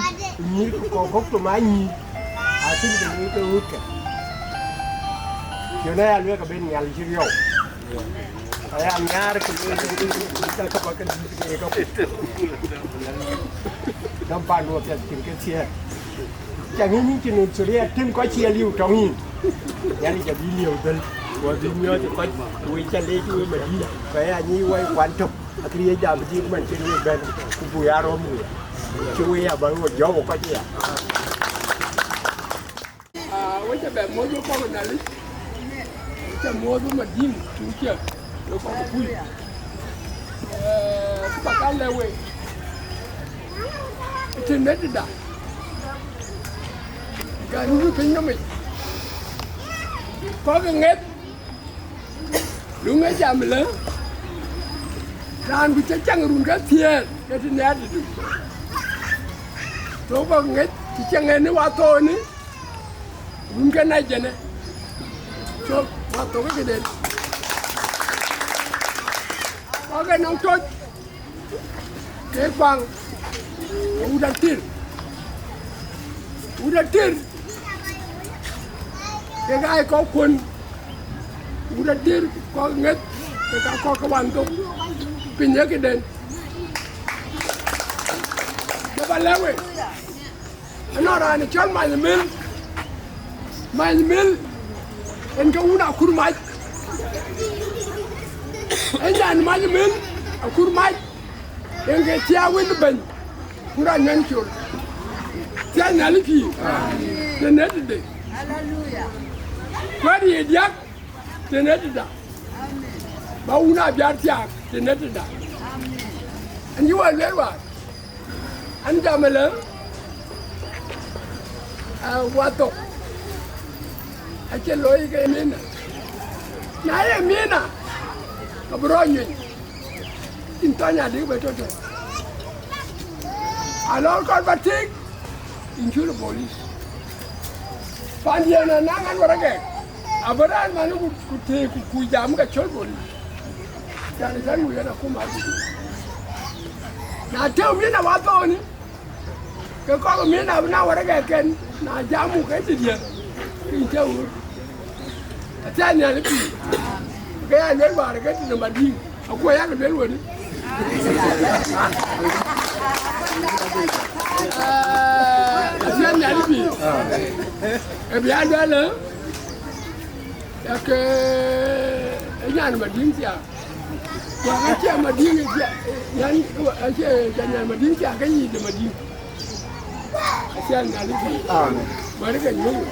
ku nyïïr ku kɔ̈k kɔ̈k tɔ̈ ma nyïïr, acïn kë lueel ke ɣöötkë. Cïn aya lueel ke ben Nhialic cï riɔu. Aya nhiaar ke lueel, ka ka ba ke dït ke ka. Dam pandu apiɛth cïn ke thiëër. Ca ŋic nyin cïn Australia tim kɔc cie liu tɔŋ yïn. Yɛn ca bï liu dhël, wa bï miɔɔc kɔc, wek ca leec wek madï, ka ya nyic wai kuan tök. Akëriëëc jam bï dït man cïn wek bɛ̈n, ku buk ya rɔm wek. Cï wek ya ba wek jɔ̈ɔ̈k kɔc ya. Aa, wek ca bɛ muɔ̈th wek kɔ̈k ë Nhialic, wek ca muɔ̈th wek madïŋ cuk ciɛk, wek kɔ̈k ë pul. Ee, ku ba ka lɛ̈k wek, ë tënëtda, gan wut piny nɔm yic, kɔ̈k ë ŋeth, luŋ ë jam lë, raan ku cï cäŋ run ke thiëër, ke tënëtdu. Thok kɔ̈k ŋeth, cï cäŋ en ë wathoonë, Wun ke na jene. So, wa thok ke den. Wa ke nong tot. Ke kwang. Uda tir. Uda tir. Ke ga ko kun. Uda tir ko nget. Ke ka ko ka wan to. Pinye ke den. Ke ba lewe. Ënɔɔn raan cɔl Many Mil, Many Mil, en ke wun akur mac. En nyan Many Mil akur mac, en ke thiaak wën bɛ̈ny, ku raan nyɔn col. Thiaak Nhialic pïïr, tënëtde. Kuɛ̈t ye diäk, tënëtda. Ba wun abiar thiaak, tënëtda. Ɛn cï wɔ lueel wäär. An jam ëlë, aa, wathok acie looi ke mina. Na ye mina, ka bï rɔt nyuc, yïn thɔny adï bɛ tɔ̈ tɔ̈. Alɔɔr kɔn ba tik, yïn cul ë bolis. Pandiɛn anaŋ an wäragɛ, abï raan man ku, ku tëëk ku, ku jam ke cɔl bolis. Can ë can wëë na kum adï. Na tëëu mina wathoonë, ke kɔk min abï na wäragɛ kɛn, na jam muk ke dït yɛn, ke yïn cä ɣöt. Athian nhial pïïr, ke ya luel wäär ke tënë madïŋ, akuɔ yak luel wënë. Athian nhial pïïr, e bï ya luel, ë, yak, ë, nyan madïŋ thiaak. Wak acie madïŋ ë thiaak, yan, acie, ca nyan madïŋ thiaak ke yic de madïŋ. Acie nhial pïïr. Amen. Wɛ̈t ke nyuöth.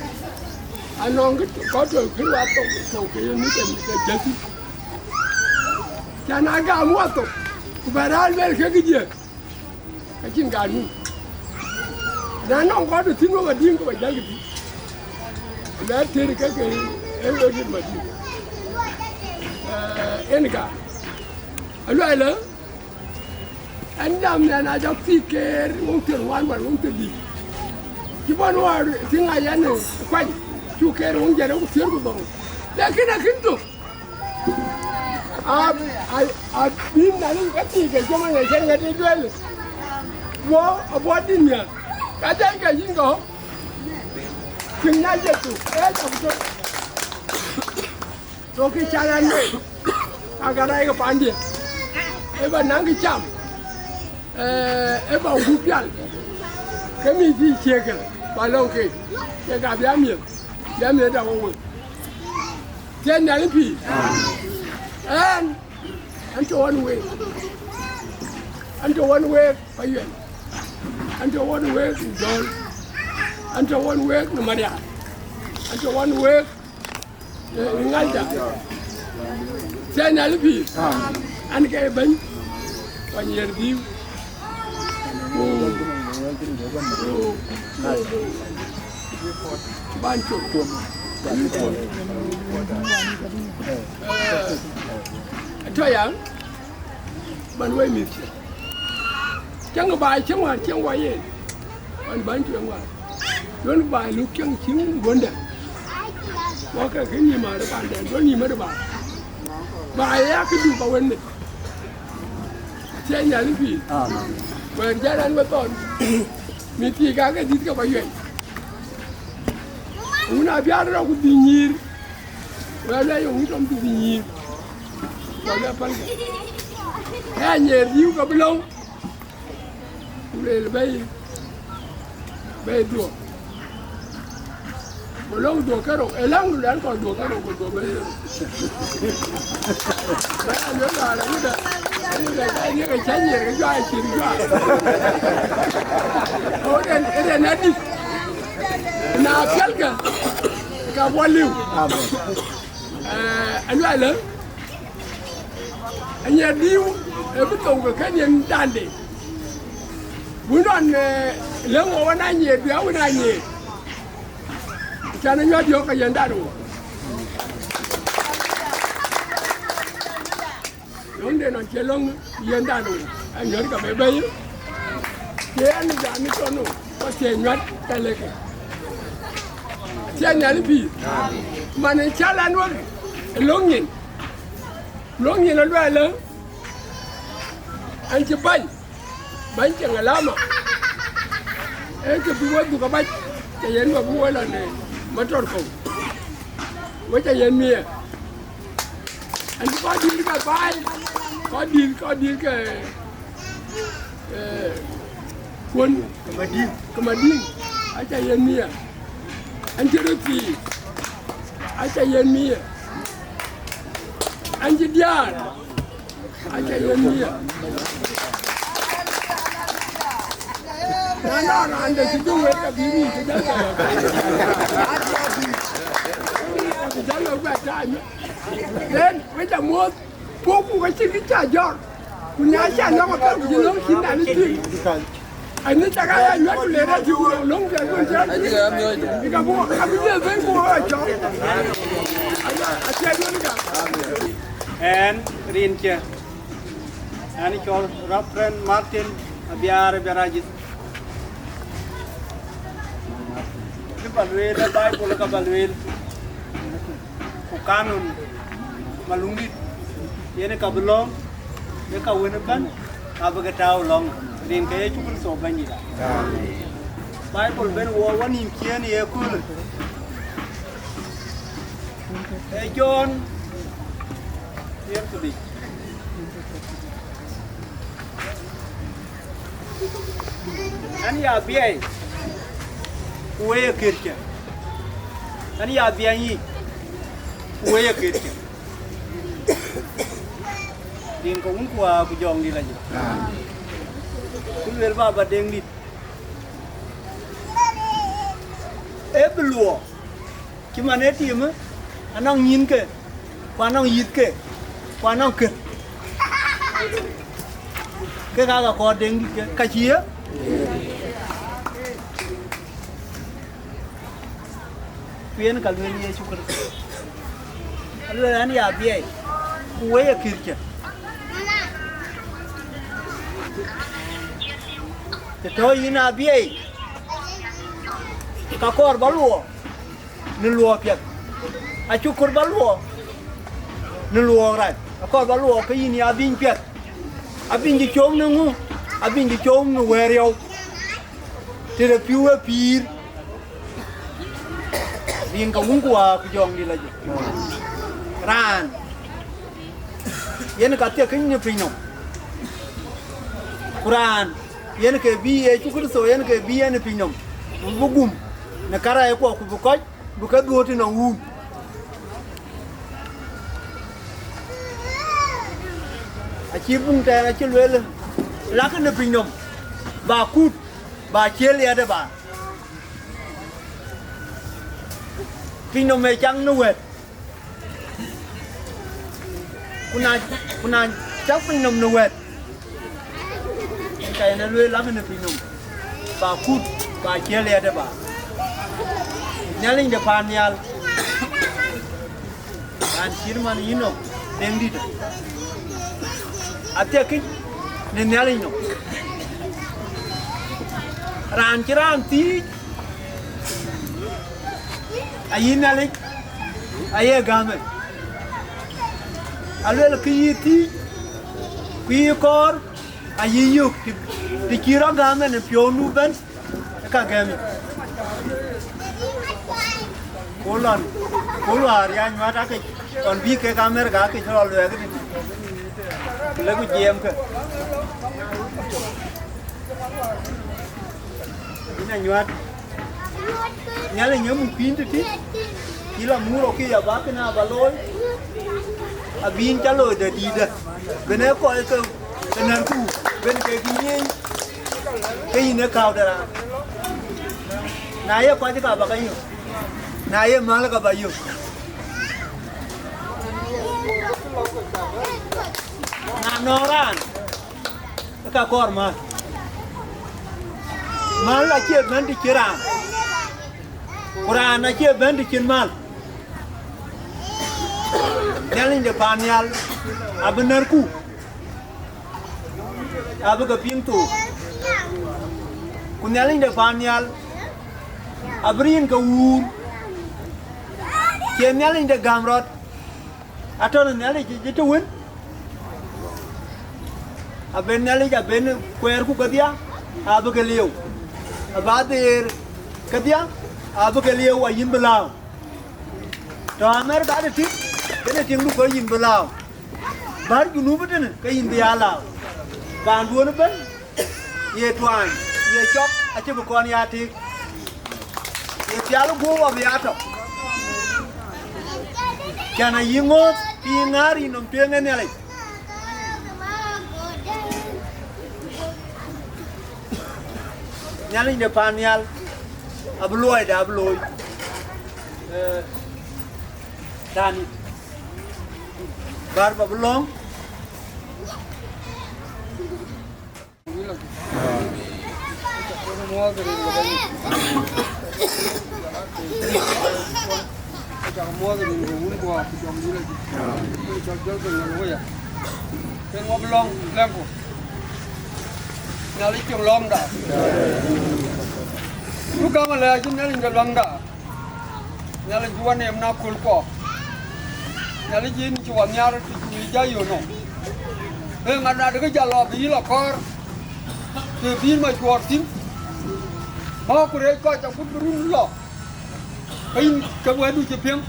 Anɔŋ kë kɔc tɔ̈ kë wa thok, thok ke ye mïth ke, ke jäthï. Can a gam wa thok, ku bɛ raan luel kek ë jiëk. Ka cïn ganun. Na nɔŋ kɔc tɔ̈ thïn wek adïŋ ke wa jäl kë thïn. Lɛ̈k tëër ke ke ë wek rit madïŋ. Ee, en ka. Aluɛlë, ɛn jam nhial na jɔk thii keer wok thiër wan wal wok thiër dït. Cï bɔ̈ nuɔɔr thiëŋ a yɛn ë kuany, cuk keer wok jɛn ë ku thiër ku dhorou. Lakin akïn thok. A, a, a bïn na ni ka thii ke jɔŋ ë cɛn ŋɛt ë duel. Wo, a bɔ̈ dïn nhial. Ka jai ke yïn kɔ̈u. Cïn na Jethu, ee jɔk thok. Thok kë ca yɛn looi, aka rɛɛc ke pandiɛ̈, ë ba naŋ kë cam, ee, ë ba gup pial, ke mïth cï ciëëk kë, ba lɔ̈ŋ keek, kek abï amiëth, bï amiëth dap wek. Thiëëc Nhialic pïïr. Ɛn, ɛn tɔ̈ ɣɔn week, ɛn tɔ̈ ɣɔn week Payuel, ɛn tɔ̈ ɣɔn week në Jɔ̈ɔ̈l, ɛn tɔ̈ ɣɔn week në Marial, ɛn tɔ̈ ɣɔn week Ŋalda. Thiëëc Nhialic pïïr. An ke bɛ̈ny, wa nyiɛɛr dhiu. Ku, ku, ku, ban cop. Atɔ̈ ya, ban wɛ̈i mïth cï. Cäŋ baai cï ŋuan cï ŋuan yen. Ɣɔn bäny tueŋ wäär. Duɔ̈n baai luk cäŋ cï wëndë. Wɔ ke kë nyïïm arë pandɛn, duɔ̈n nyïïm arë baai. Baai ë ya kë duk ba wën mit. Thiëëc Nhialic pïïr. Amen. Wɛ̈ɛ̈r jäl ɛn we thɔn. Mïth thiëëc ka ke dhïth ke ba yuɛny. Wun abial rɔt ku dhï nyïïr. Wɛ̈ɛ̈r lɔ yöŋ yï tɔm ku dhï nyïïr. Ë anyiɛɛr diu ke bï lɔ̈ŋ, ku lueel bɛ̈i, bɛ̈i dhuɔ̈k. Ku lɔ̈ŋ dhuɔ̈k kerou, ë läŋ luɛɛl kɔc dhuɔ̈k kerou ku dhuɔ̈k bɛ̈i. Bɛ̈i alueel raan awudë, awudë bɛ̈i riëk ë cä nyiɛɛr ke juac acïn juac. Ku rin, rin adït, na piɛlkë, ka bɔ̈ liu. Amen. Ee, aluɛlë, anyiɛɛr diu, ee bï thou ke kën yen dande. Wun nɔn, ee, lëŋ wɔ wën anyiɛɛr, bï a wën anyiɛɛr. Can ë nyuäth yɔ̈ɔ̈k ke yen dan wɔ. Löŋden nɔn cie löŋ yen dan wɔ. Anyuäth ka bï bɛ̈i. Cie ɛn jam ë thɔn wɔ, ku cie nyuäth ka leke. Cie Nhialic pïïr. Man ë cal an wek ë löŋ nyin. Löŋ nyin aluɛlë, an cï bäny, bäny ceŋ alama. Ee kë bï wek dhuk abac, cä yen wek bï wek lɔ në matɔr kɔ̈u. Wek cä yen miɛɛr. An cï kɔc dït ke baai, kɔc dït, kɔc dït ke, ee, kuɔn ke Mading, ke Mading, acä yen miɛɛr. An cï röt thiic, acä yen miɛɛr. An cï diäär, acä yen miɛɛr. Na nɔn raan de cï döŋ wek abï riic, cï jal ke lɔ, cï jal lɔ bɛ taany. Then, wek cä muɔ̈th. Puk, puk acïn kë cä jɔr. Ku na cä nɔ̈k apɛl ku cï nɔ̈k cïn dan ë tïŋ. Ani cä ka ya nyuɛt ku le rɛ̈t cï ku löŋ ke ku cä. Ka buk, abï jël ben ku ɣɔɔc cɔk. Acie duɔ̈n ka. Ɛn rin cë. Ɛn cɔl Reverend Martin Abiar Biarajith. Kë ba lueel ë Baibul ka ba lueel. Ku kanon maluŋdït, yen ka bï lɔ̈ŋ, ë ka wën ëbɛ̈n, abï ke tääu lɔ̈ŋ, rin ke Yecu Kërtho Bɛ̈nydït. Baibul ben wɔ wɔ nïïm ciëën ye köölë. Ee Jɔn, yen këdï. An ya biɛɛi, ku wëi ye kërcë. An ya biɛɛny yic, ku wëi ye kërcë. Rin ke Wun ku Wät ku Jɔŋdït Lajik. Ku lueel Baba Deŋdït, ee bï luɔɔk. Cï man ë tiimë, anɔŋ nyïnke, ku anɔŋ yïthke, ku anɔŋ kën. Kek aa ka kɔɔr Deŋdït ke ka cï ye. Ku yen ka lueel Yecu Kërtho. Alueel an, ya biɛɛi, ku wëi ye kërcë. Të tɔ̈ yïn abiɛɛi, ka kɔɔr ba luɔɔk në luɔɔk piɛth. Acuk kɔɔr ba luɔɔk në luɔɔk rac. Akɔɔr ba luɔɔk ke yïn ya biny piɛth. Abiny cï com në ŋu? Abiny cï com në wɛ̈ɛ̈r yɔu. Tëde pïu ë pïïr. Rin ke Wun ku Wät ku Jɔŋdït Lajik. Raan yen ka thiek keny në piny nɔm. Ku raan yen ke bï Yecu Kërtho, yen ke bï yen ë piny nɔm, bï gum në karɛckuɔ, ku bï kɔc bï ke dhuöör tënɔŋ wun. Acï buŋ tɛɛr acï lueel, lakï në piny nɔm, ba kut, ba ciël yɛt ë ba. Piny nɔm ee caŋ në wɛ̈t. Ku na, ku na cak piny nɔm në wɛ̈t, ka yen ë lueel, lakï në piny nɔm, ba kut, ba ciël yɛt ë ba. Nhialic de paan nhial, raan cït man yïn nɔm, Deŋdït, athiek keny në Nhialic nɔm. Raan cï raan thiic, ayï Nhialic aye gäm ë. Aluel kë yï thiic, ku yï kɔɔr, ayï yök, të, të cï rɔt gäm ë në piɔ̈u nu ëbɛ̈n, ë ka gɛ̈m yic. Ku lɔn, ku luaar ya nyuat akec, ɣɔn bï kek Amerika akec lɔ luɛɛk tënë. Lëk ku jiɛɛmkë. Yïn anyuat. Nhialic ë muk yïn tëtï. Yï la muk rɔt kë ya ba kënë aba looi. Abï yïn ca looi dë dïïtdë. Bën ee kɔc ke ke nɛ̈rku, bën kek yï nyiëëny. Ke yïn ee kääu de raan. Na ye kɔc ka ba ke yök. Na ye mäl ka ba yök. Na nɔŋ raan, ka kɔɔr mäl. Mäl acie bɛ̈n të cïn raan, ku raan acie bɛ̈n të cïn mäl. Nhialic de paan nhial abï nɛ̈rku, abï ke piŋ thook. Ku Nhialic de paan nhial abï riin ke wuur. Cie Nhialic de gäm rɔt, atɔ̈ në Nhialic yic të wën. Aben Nhialic, aben kuɛɛrku kedhia, abï ke lieu. Aba dheer kedhia, abï ke lieu, ayïn bï lääu. Tɔ̈ Amerika tëtï, kënë tiŋdu ke yïn bï lääu. Bär Junub tënë ke yïn bï ya lääu. Paanduön ëbën, ye tuany, ye cɔk, acï bï kɔn ya tik. Ye pial guöp abï ya tɔ̈. Can ayï ŋööth, të yï ŋäär yï nɔm tueŋ ë Nhialic. Nhialic de paan nhial abï luɔide abï looi. Eh, tani. Bär ba bï lɔ̈ŋ. Ken wɔ bï lɔ̈ŋ lɛ̈ŋku. Nhialic cïn lɔ̈ŋda. Du gam alɛɛc cï Nhialic de lɔ̈ŋda. Nhialic cï wɔ neem në aköl kuɔ. Nhialic yïn cï wɔ nhiaar të cï wïc jai yön nɔm. Ee ŋa nadë kë jal lɔ bï yï lɔ kɔɔr, të bï yïn ma cuɔɔr thïn. Bä ku reec kɔc agut bï run lɔ. Ke yïn ke wɛ̈tdu cï piŋ,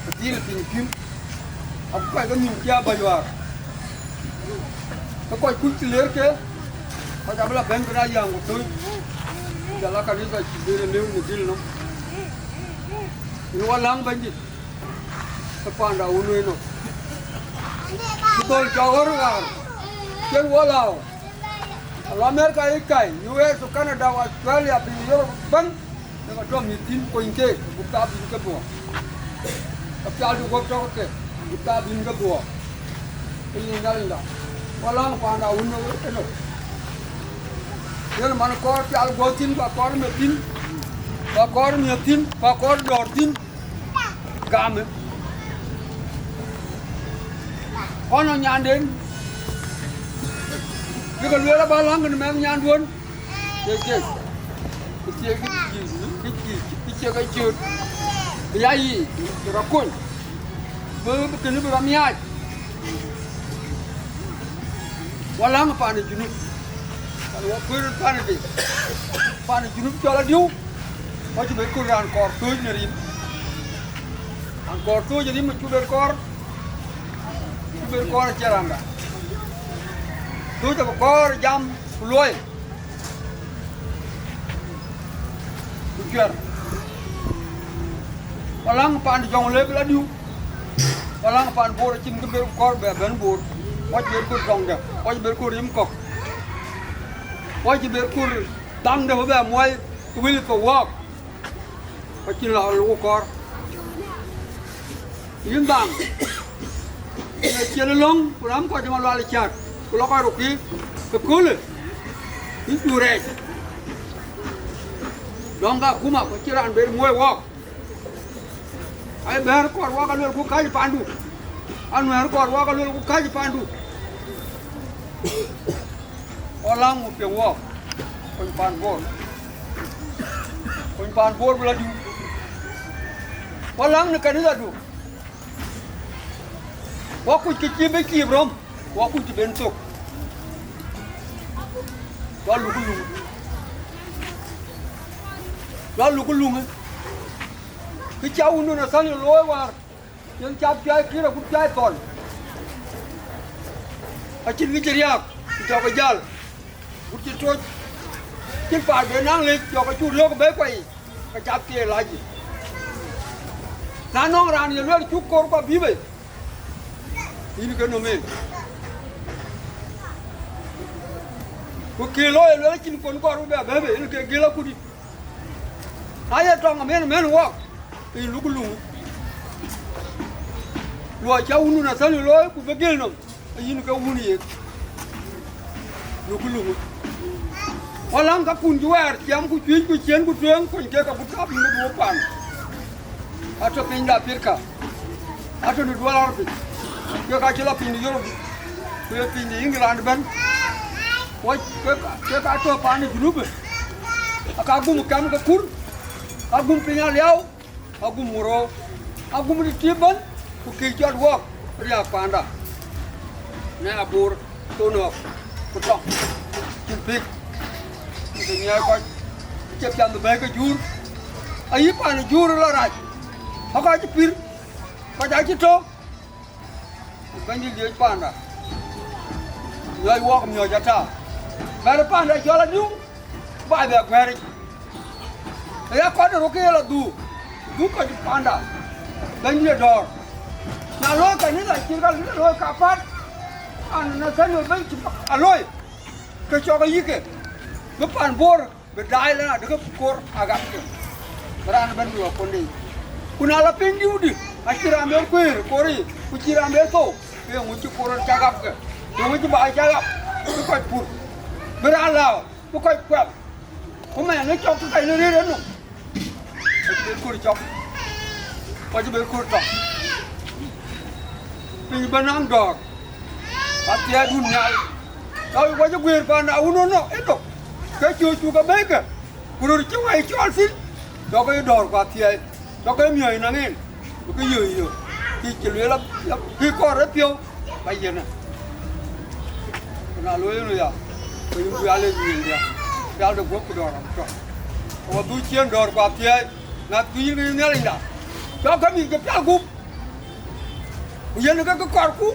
ke dhil piny piŋ. Abï kɔc ke nhïïm cï abä yuaar. Ke kɔc kuc cï leer ke, kɔc abï la bɛ̈n bï raan yäŋ ku thöny. Jɔl a kanitha cï ben e lëu në dhil nɔm. Yïn wɔ läŋ Bɛ̈nydït, ke panda wun wëi nɔm. Cï dhöl cɔk ɣör ɣaar, cïn wɔ lääu. Ala Amerika yic kai, U S, Canada, Australia, piny Europe ëbɛ̈n. Ë ka tɔ̈ mïth thïn kony keek, buk thaabïn ke dhuɔɔk. Ka pialdu guɔ̈p tɔ̈ ke, buk thaabïn ke dhuɔɔk. Ke yïn Nhialicda, wɔ läŋ panda wun ë nɔm. Yen man kɔɔr pial guɔ̈p thïn, ku akɔɔr meth thïn, ku akɔɔr miëth thïn, ku akɔɔr dɔ̈ɔ̈r thïn, gamë. Kɔn nɔŋ nyanden, bï ke lueel aba läŋ kën mɛnh nyanduön. Cie, cie, cie, cie, cie ke cööt, bï ya yiic, bï rɔt kony, bï, bï kënë bï rɔt miaac. Wɔ läŋ pan ë Junub, pan wɔ kuëër pan ë de, pan ë Junub cɔl adiu, wɔ cï ben kut raan kɔɔr thööc në rim. Raan kɔɔr thööc ë rim, cuk ben kɔɔr, cuk ben kɔɔr acie randa. Thööc abï kɔɔr jam ku luɔi. Ku cuɛr. Wɔ läŋ pan Jɔŋlei bï la diu. Wɔ läŋ pan Bor acïn kë ber kɔɔr bɛ bɛ̈n Bor. Wɔ cï ber kut tɔŋdɛ. Wɔ cï ber kut rim kɔ̈k. Wɔ cï ber kut dhaŋdɛ bï bɛ muɔi wël ke wɔɔk. Wɔ cïn la luk kɔɔr. Yïn dhaŋ, yïn acïn löŋ, ku ram kɔc ë Malual cäät, ku lɔ kɔc rukï, ke köölë, yïn cu rɛɛc. Dɔ̈ŋ ka akuma, ku acïn raan ber muɔi wɔɔk. Ai bɛ̈ɛ̈r kɔɔr wɔɔk aluel ku kääc pandu. Anuɛ̈ɛ̈r kɔɔr wɔɔk aluel ku kääc pandu. Wɔ läŋ ku piŋ wɔɔk, kony pan Bor. Kony pan Bor bï la diu. Wɔ läŋ në kanithadu. Wɔ kuc kë cï bï ciip röm, wɔ kuc të ben thök. Wɔ luk luŋ. Wɔ luk luŋ. Kë ca wun nɔn athäl looi wäär. Yen cath piac kïr agut piac thɔl. Acïn kë cï riääk, ku jɔkï jäl. Gut cï toc, cïn paat bï naŋ lec, jɔkï cuk riɔ̈k bɛ̈i kuai, ke cath ke lac yic. Na nɔŋ raan ye lueel cuk koor ku abï bei, yïn ke nɔm en. Ku kë looi ye lueel acïn kɔn kɔɔr bï bɛ bɛ̈i bei, yïn ke gël akutdït. Na ye tɔŋ amën mɛn wɔɔk, ke yïn luk luŋ. Luɔi cä wun Nathan looi ku bï gël nɔm, ke yïn ke wun yek. Luk luŋ. Wäläŋ kakun cï wɛɛr ciɛm ku cuëc ku ciën ku tueŋ, kony kek agut ka bï duɔ̈ɔ̈p pan. Atɔ̈ piny de Afrika, atɔ̈ në duɔl Arabi, kek acï lɔ piny de Europe, ku ye piny de England ëbɛ̈n. Wɔ kek, kek atɔ̈ pan de Junub, aka gum kɛm ke kur, agum piny aliau, agum ŋurou, agum de tïïp ëbɛ̈n, ku kek jɔt wɔɔk riääk panda. Në abor, thonɔɔk, ku tɔŋ, cïn pïk, cïn ke nyiɛɛi kɔc, acie piath bï bɛ̈ɛ̈i ke juur, ayï pan juur lɔ rac, akɔc cï pïr, kɔc acï tɔ̈, ku Bɛ̈nydït liec panda, miɔc wɔɔk miɔc ata, bɛ̈ɛ̈r panda cɔl adiu, baai bɛ guɛ̈ɛ̈ric. Ë ya kɔn röt ke ye lɔ dhuk, dhuk kɔc panda, Bɛ̈nydït ë dɔ̈ɔ̈r. Na looi kanitha cït ka looi kapat, an, Nathaniel bɛ̈ny cï alooi, ke cɔk ayïke, bï pan Bor bï daai lɔ adï ke koor aɣapke, bï raan ëbɛ̈n bï wɔ kɔn de yic. Ku na lɔ piny diu dï, acïn raan bï kuëër koor yic, ku cïn raan bï thou, ke eeŋö cï koor cä ɣapke, eeŋö cï baai cä ɣap, bï kɔc pur, bï raan lääu, bï kɔc kuɛm. Ku mɛn ë cɔk ke kɔc në rëër enɔm, kɔc bï koor cɔk, kɔc bï koor tɔk. Piny bï naŋ dɔ̈ɔ̈r, ka thiɛɛidun nhial. Ka wek wɔ cï guëër panda wun ënɔ ëtök, ke cök cuk abɛ̈ɛ̈ikë, ku röt cï wai cɔl thïn, dɔkï dɔ̈ɔ̈r ku athiɛɛi, dɔkï miɔ̈c naŋ en, bï kë yök yök, kë cï lueel, kë kɔɔr ë piɔ̈u, ba yiënë. Ku na looi en ya, ku yïn bï alec nyin dia, pial de guɔ̈p ku dɔ̈ɔ̈r abï tɔ̈. Ku wɔ dhuk ciëën dɔ̈ɔ̈r ku athiɛɛi, ŋäth ku yïn ke yï Nhialicda, cɔk ke mïth ke pial gup. Ku yen ke kë kɔɔrku,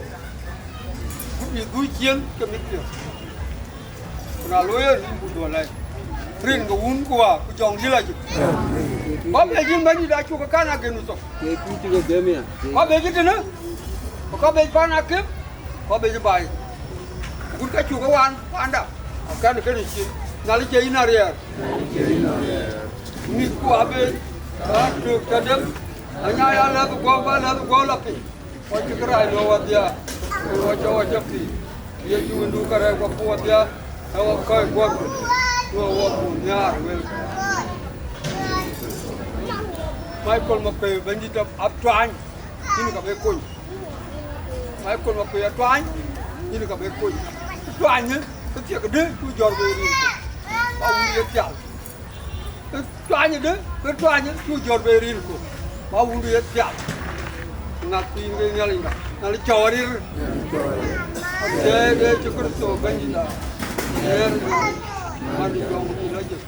ku bï dhuk ciëën ke mit piɔ̈ɔ̈th. Ku na looi en, yïn bï dhuɔl lɛ̈i, rin ke wun ku wäär ku jɔŋdït lɔ cï. Kɔ̈k bec yïn Bɛ̈nydït acuk ke kan agen thok. Kɔ̈k bec yïn tënë, ku kɔ̈k bec pan akïm, kɔ̈k bec baai. Agut ka cuk ke wan panda, akɛ̈n kënë cin, Nhialic cie yïn ariɛɛr. Mïthku abëc, aa tök tëdem, anyai alɛ̈th guɔ̈p, alɛ̈th guɔ̈p lɔ piny. Wɔ cï kërac luɔ̈k wɔdhia, wɔ cɔ wɔ cɔ pïïr. Yecu wëndu kärɛc wɔ puɔ̈u wɔdhia, ë wɔ kɔc guɔ̈p, duɔ̈k wɔ puɔ̈u nhiaar wël. Michael Makuei, Bɛ̈nydït atuany, yïn ka bï kony. Michael Makuei atuany, yïn ka bï kony. Tuany, ë thiek dë, cu jɔ̈ɔ̈r bei rin ku, ba wun ye pial. Ë tuany dë, ke tuany, cu jɔ̈ɔ̈r bei rin ku, ba wun ye pial. Ŋäth piny ke Nhialic, Nhialic cɔɔr rir. Acie de Yecu Kërtho Bɛ̈nydït, ɣer man jɔŋ dï lɔ jël.